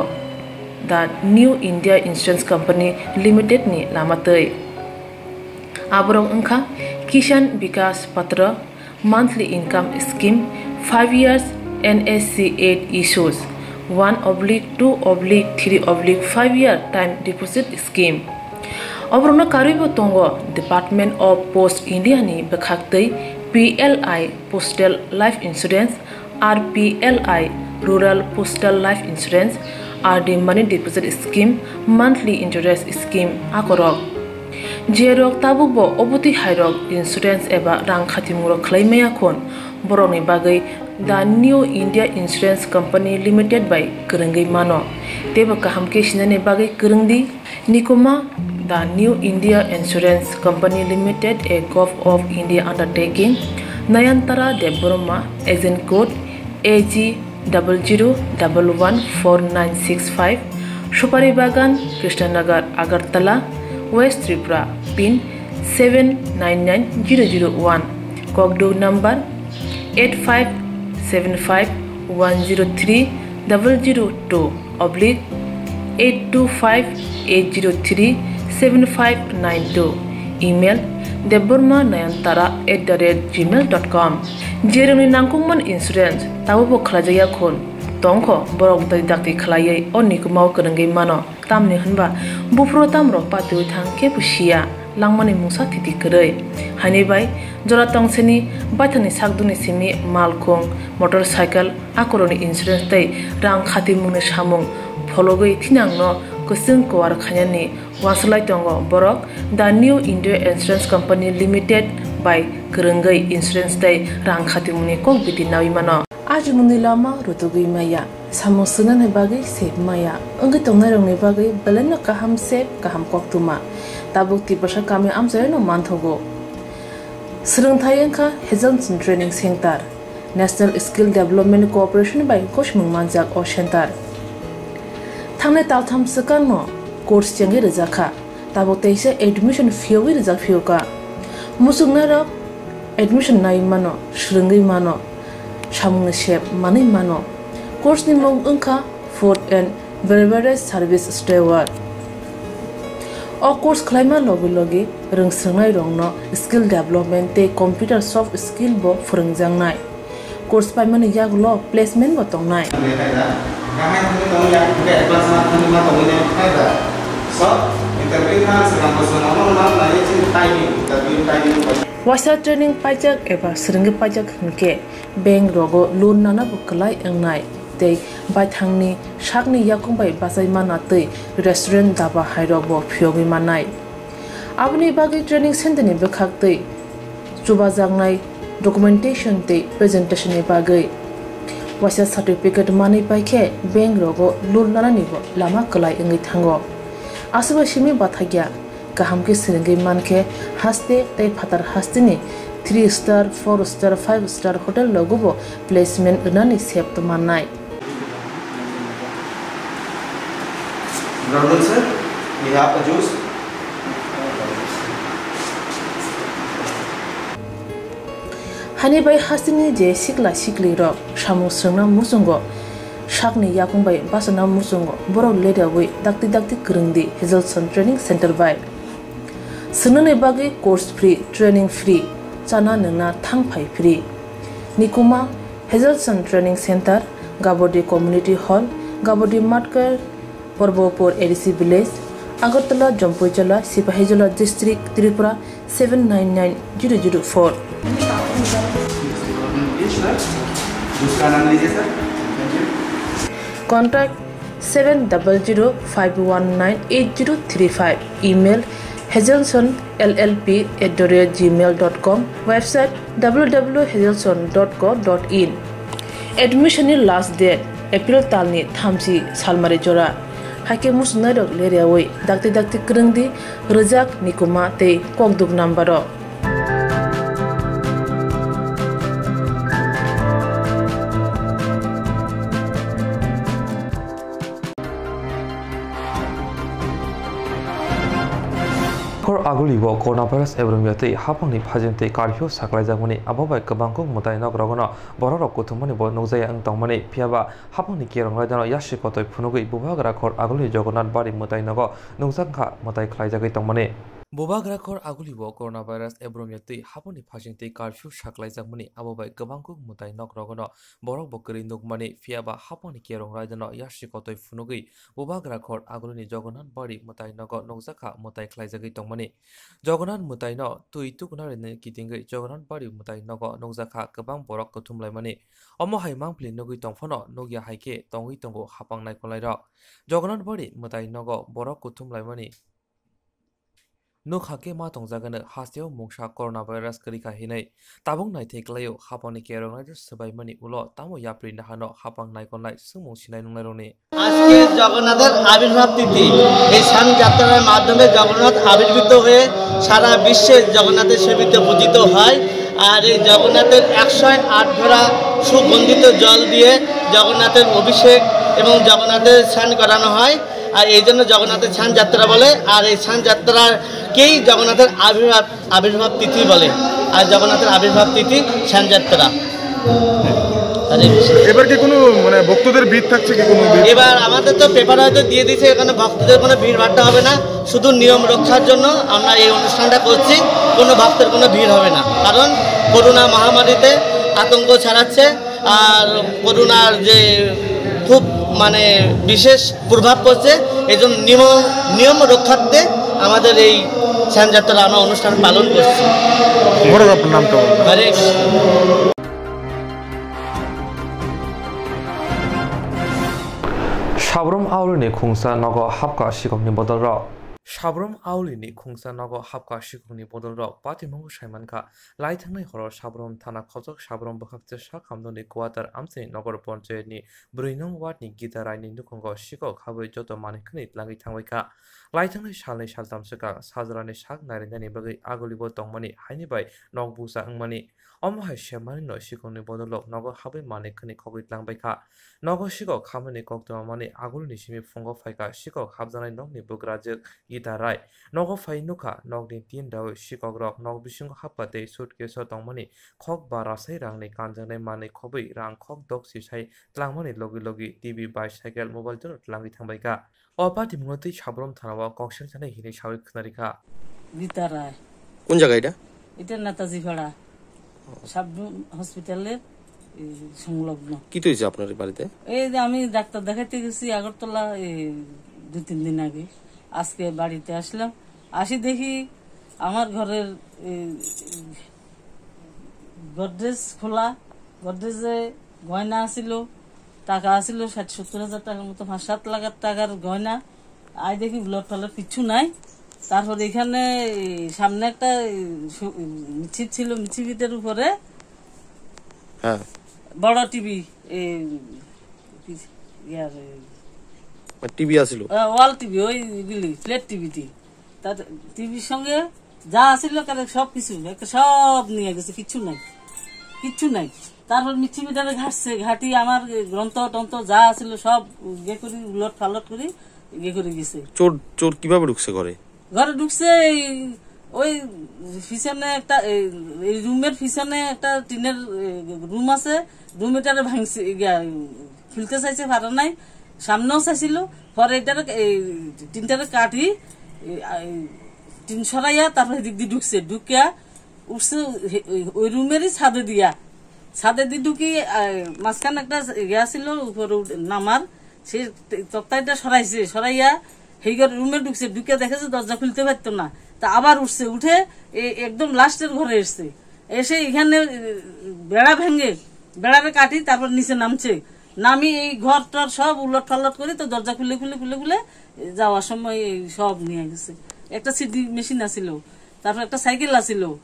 The New India Insurance Company Limited ni lama twi. Aborok wngkha Kisan Vikas Patra monthly income scheme, five years N S C eight issues, one oblique two oblique three oblique five year time deposit scheme. Oborokno karwibo tongo Department of Post India ni bwkhaktwi P L I Postal Life Insurance, R P L I Rural Postal Life Insurance, R D Money Deposit Scheme, Monthly Interest Scheme akorok. Jerok tabukbo obotwi hairok insurance eba rang khatimungrok khlai maya khun, borokni bagwi The New India Insurance Company Limited bai kwrwngwi mano, teibo kaham khe sinani bagwi kwrwng di. Nikuma, The New India Insurance Company Limited, a Govt of India undertaking, Nayantara Debbarma, agent code A G double zero double one four nine six five, Supari Bagan, Krishnanagar, Agartala, West Tripura, pin seven nine nine zero zero one, kokduk number eight five seven five one zero three double zero two oblique eight two five eight zero three seven five nine two, email debbarma nayantara at the rate gmail dot com. Jerokni nangkukmani insurance tabukbo khlaijakya khun tongkho, borok twi dakti khlaiwi o nikumao kwrwngwi mano. Tamni hwnba buphuru tamrok patiwi thang khe bo siya, langmani mungsa thiti kwrwi. Haini bai jora tongsini baithangni sakdukni simi malkhung, motorcycle, akorokni insurance tei rang khatimungni samung phologwi thinangno kwchwng kuar khainani uansuk lai tongo borok The New India Insurance Company Limited bai kwrwngwi insurance tei rang khatimungni kok biti naui mano. Ajimungni lama rutugwi maya, samung swngnani bagwi sep maya, wngwi tongnairokni bagwi belaino kaham sep, kaham koktwma. Tabuk Tiprasa kami amchairokno manthogo. Swrwngthai wngkha Hazelson Training Center, National Skill Development Corporation bai gosimung manjak o center. Thangnai taltham swkangno course chengwi rwjakha. Tabuk teisa admission phiyogwi rijak phiyokha. Muchungnairok admission nai mano, swrwngwi mano, samungni sep manwi mano. Course ni mung wngkha Food and Beverage Service Steward. O course khlaima logi logi rwng swrwngnairokno skill development tei computer soft skill bo phwrwngjaknai. Course paimani yagulo placement bo tongnai. Waisa training paijak eba swrwngwi paijak hwnkhe bank rogo loan nana bo kwlai wngnai tei baithangni sakni yakung bai bachai mana tei restaurant, daba hairok bo phiyogwi mannai. Aboni bagwi training center ni bwkhak tei chubajaknai documentation tei presentation ni bagwi waisa certificate manwi paikhe bank rogo loan nanani bo lama kwlai wngwi thango. Aswkbai simi bathakya kaham khe swrwngwi mankhe haste tei phatar hasteni three star, four star, five star hotel rogo bo placement rwnani sep tongmannai. Good afternoon, sir. We have a juice. Hani bai hasteni je sikla sikli rok samung swrwngna muchungo, sakni yakung bai bachana muchungo, borok leriawi dakti dakti kwrwng di Hazelson Training Center bai. Swngnani bagwi course free, training free, chana nwngna thang phai free. Nikuma, Hazelson Training Center, Gabodi Community Hall, Gabodi Matkar, Porbopur A D C Village, Agartala, Jampuijala, Sipahijola District, Tripura seven nine nine zero zero four. Contact seven double zero five one nine eight zero three five. Email hazelson L L P at the rate gmail dot com, website w w w hazelson dot co dot in. Admission ni last date April talni thamchi salmari jora. Haikhe muchungnairok leriawi dakti dakti kwrwng di, rwjak Nikuma tei kokduk number o. Khor aguli bo coronavirus ebromya tei hapangni phajin tei curfew saklaijakmani, abo bai kwbangkuk mwtai nok rogono bororok kuthumani bo nukjaya wng tongmani, phiyaba hapangni kerong raidano yasi kotoi phunugwi bubagra khor aguli Jagannath bari mwtai nogo nukjak wngkha mwtai khlaijagwi tongmani. Bubagra khor aguli bo coronavirus ebromya twi haponi phasing twi curfew saklaijakmani, abo bai kwbang kuk mwtai nok rogono borok bo kwrwi nukmani, phiya ba haponi kerong raidano yasi kotoi phunugwi Bubagra khor agulini Jagannath bari mwtai nogo nukjakha mwtai khlaijagwi tongmani. Jagannath mwtaino twi tukuna rini kitingwi Jagannath bari mwtai nogo nukjakha kwbang borok kuthum laimani. Omo hai mangpili nugwi tongphano nukya hai khe tongwi tongo hapang naikolnairok. Jagannath bari mwtai nogo borok kuthum laimani. Nukha khe ma tongjagano hasteo mungsa coronavirus kwrwi kha hinwi. Tabuk naithai kwlaio hapangni kerong raida swbaimani ulo tamo yapri nahano hapang naikolnai swngmung sinai nungnairokni. আজকে জগন্নাথের আবির্ভাব তিথি। এই স্নান যাত্রার মাধ্যমে জগন্নাথ আবির্ভূত হয়ে সারা বিশ্বে জগন্নাথের সেবিত পূজিত হয়। আর এই জগন্নাথের একশো আট ঘড়া সুগন্ধিত জল দিয়ে জগন্নাথের অভিষেক এবং জগন্নাথের স্নান করানো হয়। আর এই জন্য জগন্নাথের স্নান যাত্রা বলে। আর এই স্নান যাত্রাকেই জগন্নাথের আবির্ভাব আবির্ভাব তিথি বলে। আর জগন্নাথের আবির্ভাব তিথি স্নান যাত্রা। হরে কৃষ্ণ। এবার কি কোনো মানে ভক্তদের ভিড় থাকছে কি কোনো ভিড়? এবার আমাদের তো পেপার হয়তো দিয়ে দিছে, এখানে ভক্তদের কোনো ভিড় ভাট্টা হবে না। শুধু নিয়ম রক্ষার জন্য আমরা এই অনুষ্ঠানটা করছি। কোনো ভক্তের কোনো ভিড় হবে না, কারণ করোনা মহামারীতে আতঙ্ক ছড়াচ্ছে। আর করোনার যে খুব মানে বিশেষ প্রভাব পড়ছে, এই জন্য নিয়ম নিয়ম রক্ষার্থে আমাদের এই স্নান যাত্রা আমরা অনুষ্ঠান পালন করছি। বড় আপনার নামটা বলুন। হরে Krishna. Sabrum aulini khungsa nogo hapka sikokni bodolrok. Sabrum aulini khungsa nogo hapka sikokni bodolrok patimungo saimankha. Laithangnai horo Sabrum thana khobjak Sabrum bwkhakcha sak hamnoni quarter amchaini nogor ponchayatni brwi nung wardni Gita Raini nukhungo sikok habwi joto manwi khwnwi tlangwi thangbaikha. Laithangnai salnwi saltham swkang sajrani sak narinani bagwi agolibo tongmani haini bai nok busa wngmani. Omo hai semanino sikokni bodolrok nogo habwi manwi khwnwi khogwi tlangbaikha. Nogo sikok khamani koktwma mani agulni simi phungo phaikha sikok hapjaknai nokni bugrajwk Gita Rai. Nogo phai nukha nokni tin dawi sikokrok nok bisingo hapkha tei suitcase-o tongmani khok ba rasai rangni kanjaknai manwi khobwi rang khok doksi sai tlangmani logi logi T V, bicycle, mobile joto tlangwi thangbaikha. O patimungo twi Sabrum thanao kok sengjaknai hinwi sawi khwnarikha. Gita Rai. কোন জায়গা এটা? এটা নেতাজি পাড়া। সাব হসপিটালের এই সংলগ্ন। কি হয়েছে আপনার এই বাড়িতে? এই যে আমি ডাক্তার দেখাইতে গেছি আগরতলা এই দুই তিন দিন আগে, আজকে বাড়িতে আসলাম। আসি দেখি আমার ঘরের এই গডরেজ খোলা, গডরেজে গয়না আছিল, টাকা আছিল ষাট সত্তর হাজার টাকার মতো, পাঁচ সাত লাখ টাকার গয়না। আই দেখি উলট পালট কিচ্ছু নাই। তারপর এখানে এই সামনে একটা এই সু- মিছিল ছিল, মিছিলটার উপরে হ্যাঁ। বড় টিভি, এই কি- ইয়ার এই টিভি আছিল। আহ, ওয়াল টিভি, ওই গুলি ফ্ল্যাট টিভিটি, তার টিভির সঙ্গে যা আছিল, তার সব কিছু একটা সব নিয়ে গেছে, কিচ্ছু নাই, কিচ্ছু নাই। তারপর মিছি মিটারে ঘাটছে, ঘাটি আমার গ্রন্থ টন্থ যা আছিল সব ইয়ে করে উলট পালট করে ইয়ে করে গেছে। চোর, চোর কিভাবে ঢুকছে ঘরে? ঘরে ঢুকছে এই ওই পিছনে একটা এই, এই রুমের পিছনে একটা টিনের রুম আছে, রুম এটারে ভাঙছে, ইয়া, খুলতে চাইছে, পারে নাই, সামনেও চাইছিল, পরে এটারে এই টিনটারে কাটি এই, এই টিন সরাইয়া তারপর এদিক দিয়ে ঢুকছে, ঢুকিয়া উঠছে হে- ওই- ওই রুমেরই ছাদে দিয়া। ছাদে দি ঢুকি আহ, মাঝখানে একটা ইয়ে আছিল, উপরে উঠ- নামার, সেই তক্তাইটা সরাইছে, সরাইয়া হেইগর রুমে ঢুকছে, ঢুকে দেখে যে দরজা খুলতে পারতো না। তা আবার উঠছে, উঠে এই একদম লাস্টের ঘরে এসছে, এসে এখানে আহ, বেড়া ভেঙে, বেড়ারে কাটি তারপর নিচে নামছে। নামি এই ঘর টর সব উলট পালট করে তো দরজা খুলে খুলে খুলে খুলে যাওয়ার সময় এই সব নিয়ে গেছে। একটা সিডি মেশিন আছিল, তারপর একটা সাইকেল আছিল।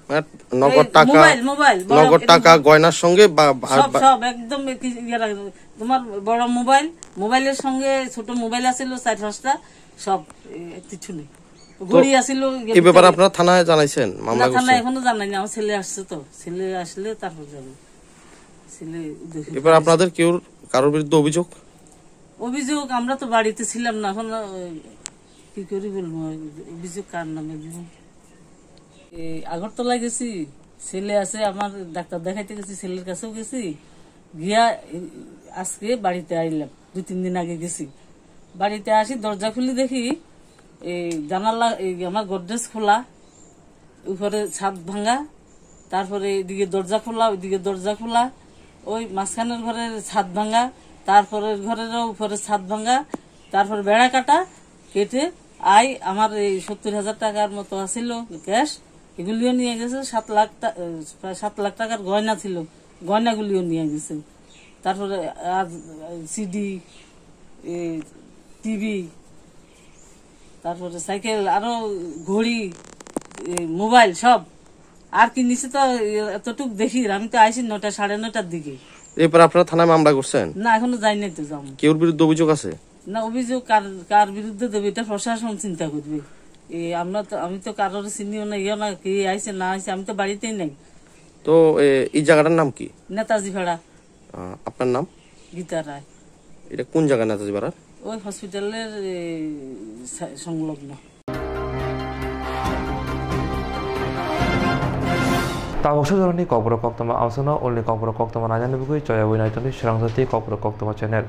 মানে নগদ এই টাকা, মোবাইল, মোবাইল, বড় নগদ একদম টাকা, গয়নার সঙ্গে বা, বা, আর সব, বা সব একদম কি ইয়ে রাখে। তোমার বড় মোবাইল, মোবাইলের সঙ্গে ছোট মোবাইল আছিল চার পাঁচটা, সব এ, কিচ্ছু নেই। তো ঘড়ি আছিল, ইয়ে এই ব্যাপারে ভিতরে। আপনারা থানায় জানাইছেন? মামলা না, থানায় করছেন? এখনো জানাইনি, আমার ছেলে আসছে তো, ছেলে আসলে তারপর যাবে। ছেলে দেখে এবার আপনাদের কেউ, কারোর বিরুদ্ধে অভিযোগ? অভিযোগ, আমরা তো বাড়িতে ছিলাম না, এখন আহ, কি করি বলবো, অভিযোগ কার নামে দিব? এই আগরতলা গেছি, ছেলে আছে আমার, ডাক্তার দেখাইতে গেছি, ছেলের কাছেও গেছি, গিয়া এই আজকে বাড়িতে আইলাম, দুই তিন দিন আগে গেছি। বাড়িতে আসি, দরজা খুলি দেখি এই জানালা, এই আমার গডরেজ খোলা, উপরে ছাদ ভাঙা, তারপরে এদিকে দরজা খোলা, ওইদিকে দরজা খোলা, ওই মাঝখানের ঘরের ছাদ ভাঙা, তারপরের ঘরেরও উপরে ছাদ ভাঙা, তারপরে বেড়া কাটা, কেটে আই আমার এই সত্তর হাজার টাকার মতো আছিল ক্যাশ, এগুলিও নিয়ে গেছে। সাত লাখ টা-, প্রায় সাত লাখ টাকার গয়না ছিল, গয়নাগুলিও নিয়ে গেছে। তারপরে আর সিডি, টিভি, তারপরে সাইকেল, আরো ঘড়ি, মোবাইল সব। আর কি নিচে তো এতটুক দেখি, আমি তো আইছি নয়টা, সাড়ে নয়টার দিকে। এরপর আপনারা থানায় মামলা করছেন? না, এখনো যাই নাই তো, যাবো। কেউর বিরুদ্ধে অভিযোগ আছে? না, অভিযোগ কার, কার বিরুদ্ধে দেবে, এটা প্রশাসন চিন্তা করবে। এ, আমরা তো, আমি তো কারোর চিনিও না, ইয়ে না, কে আইছে না আইছে, আমি তো বাড়িতেই নাই। তো, এ, এই জায়গাটার নাম কি? নেতাজি পাড়া। আহ, আপনার নাম? গীতা রায়। এটা কোন জায়গা নেতাজি পাড়ার? ওই হসপিটালের, এ, সা-, সংলগ্ন। Tabuk sujoroni kokborok koktoma amsono ulni kokborok koktoma nainani bagwi choyawi naitoni swrangjakti kokborok koktoma channel.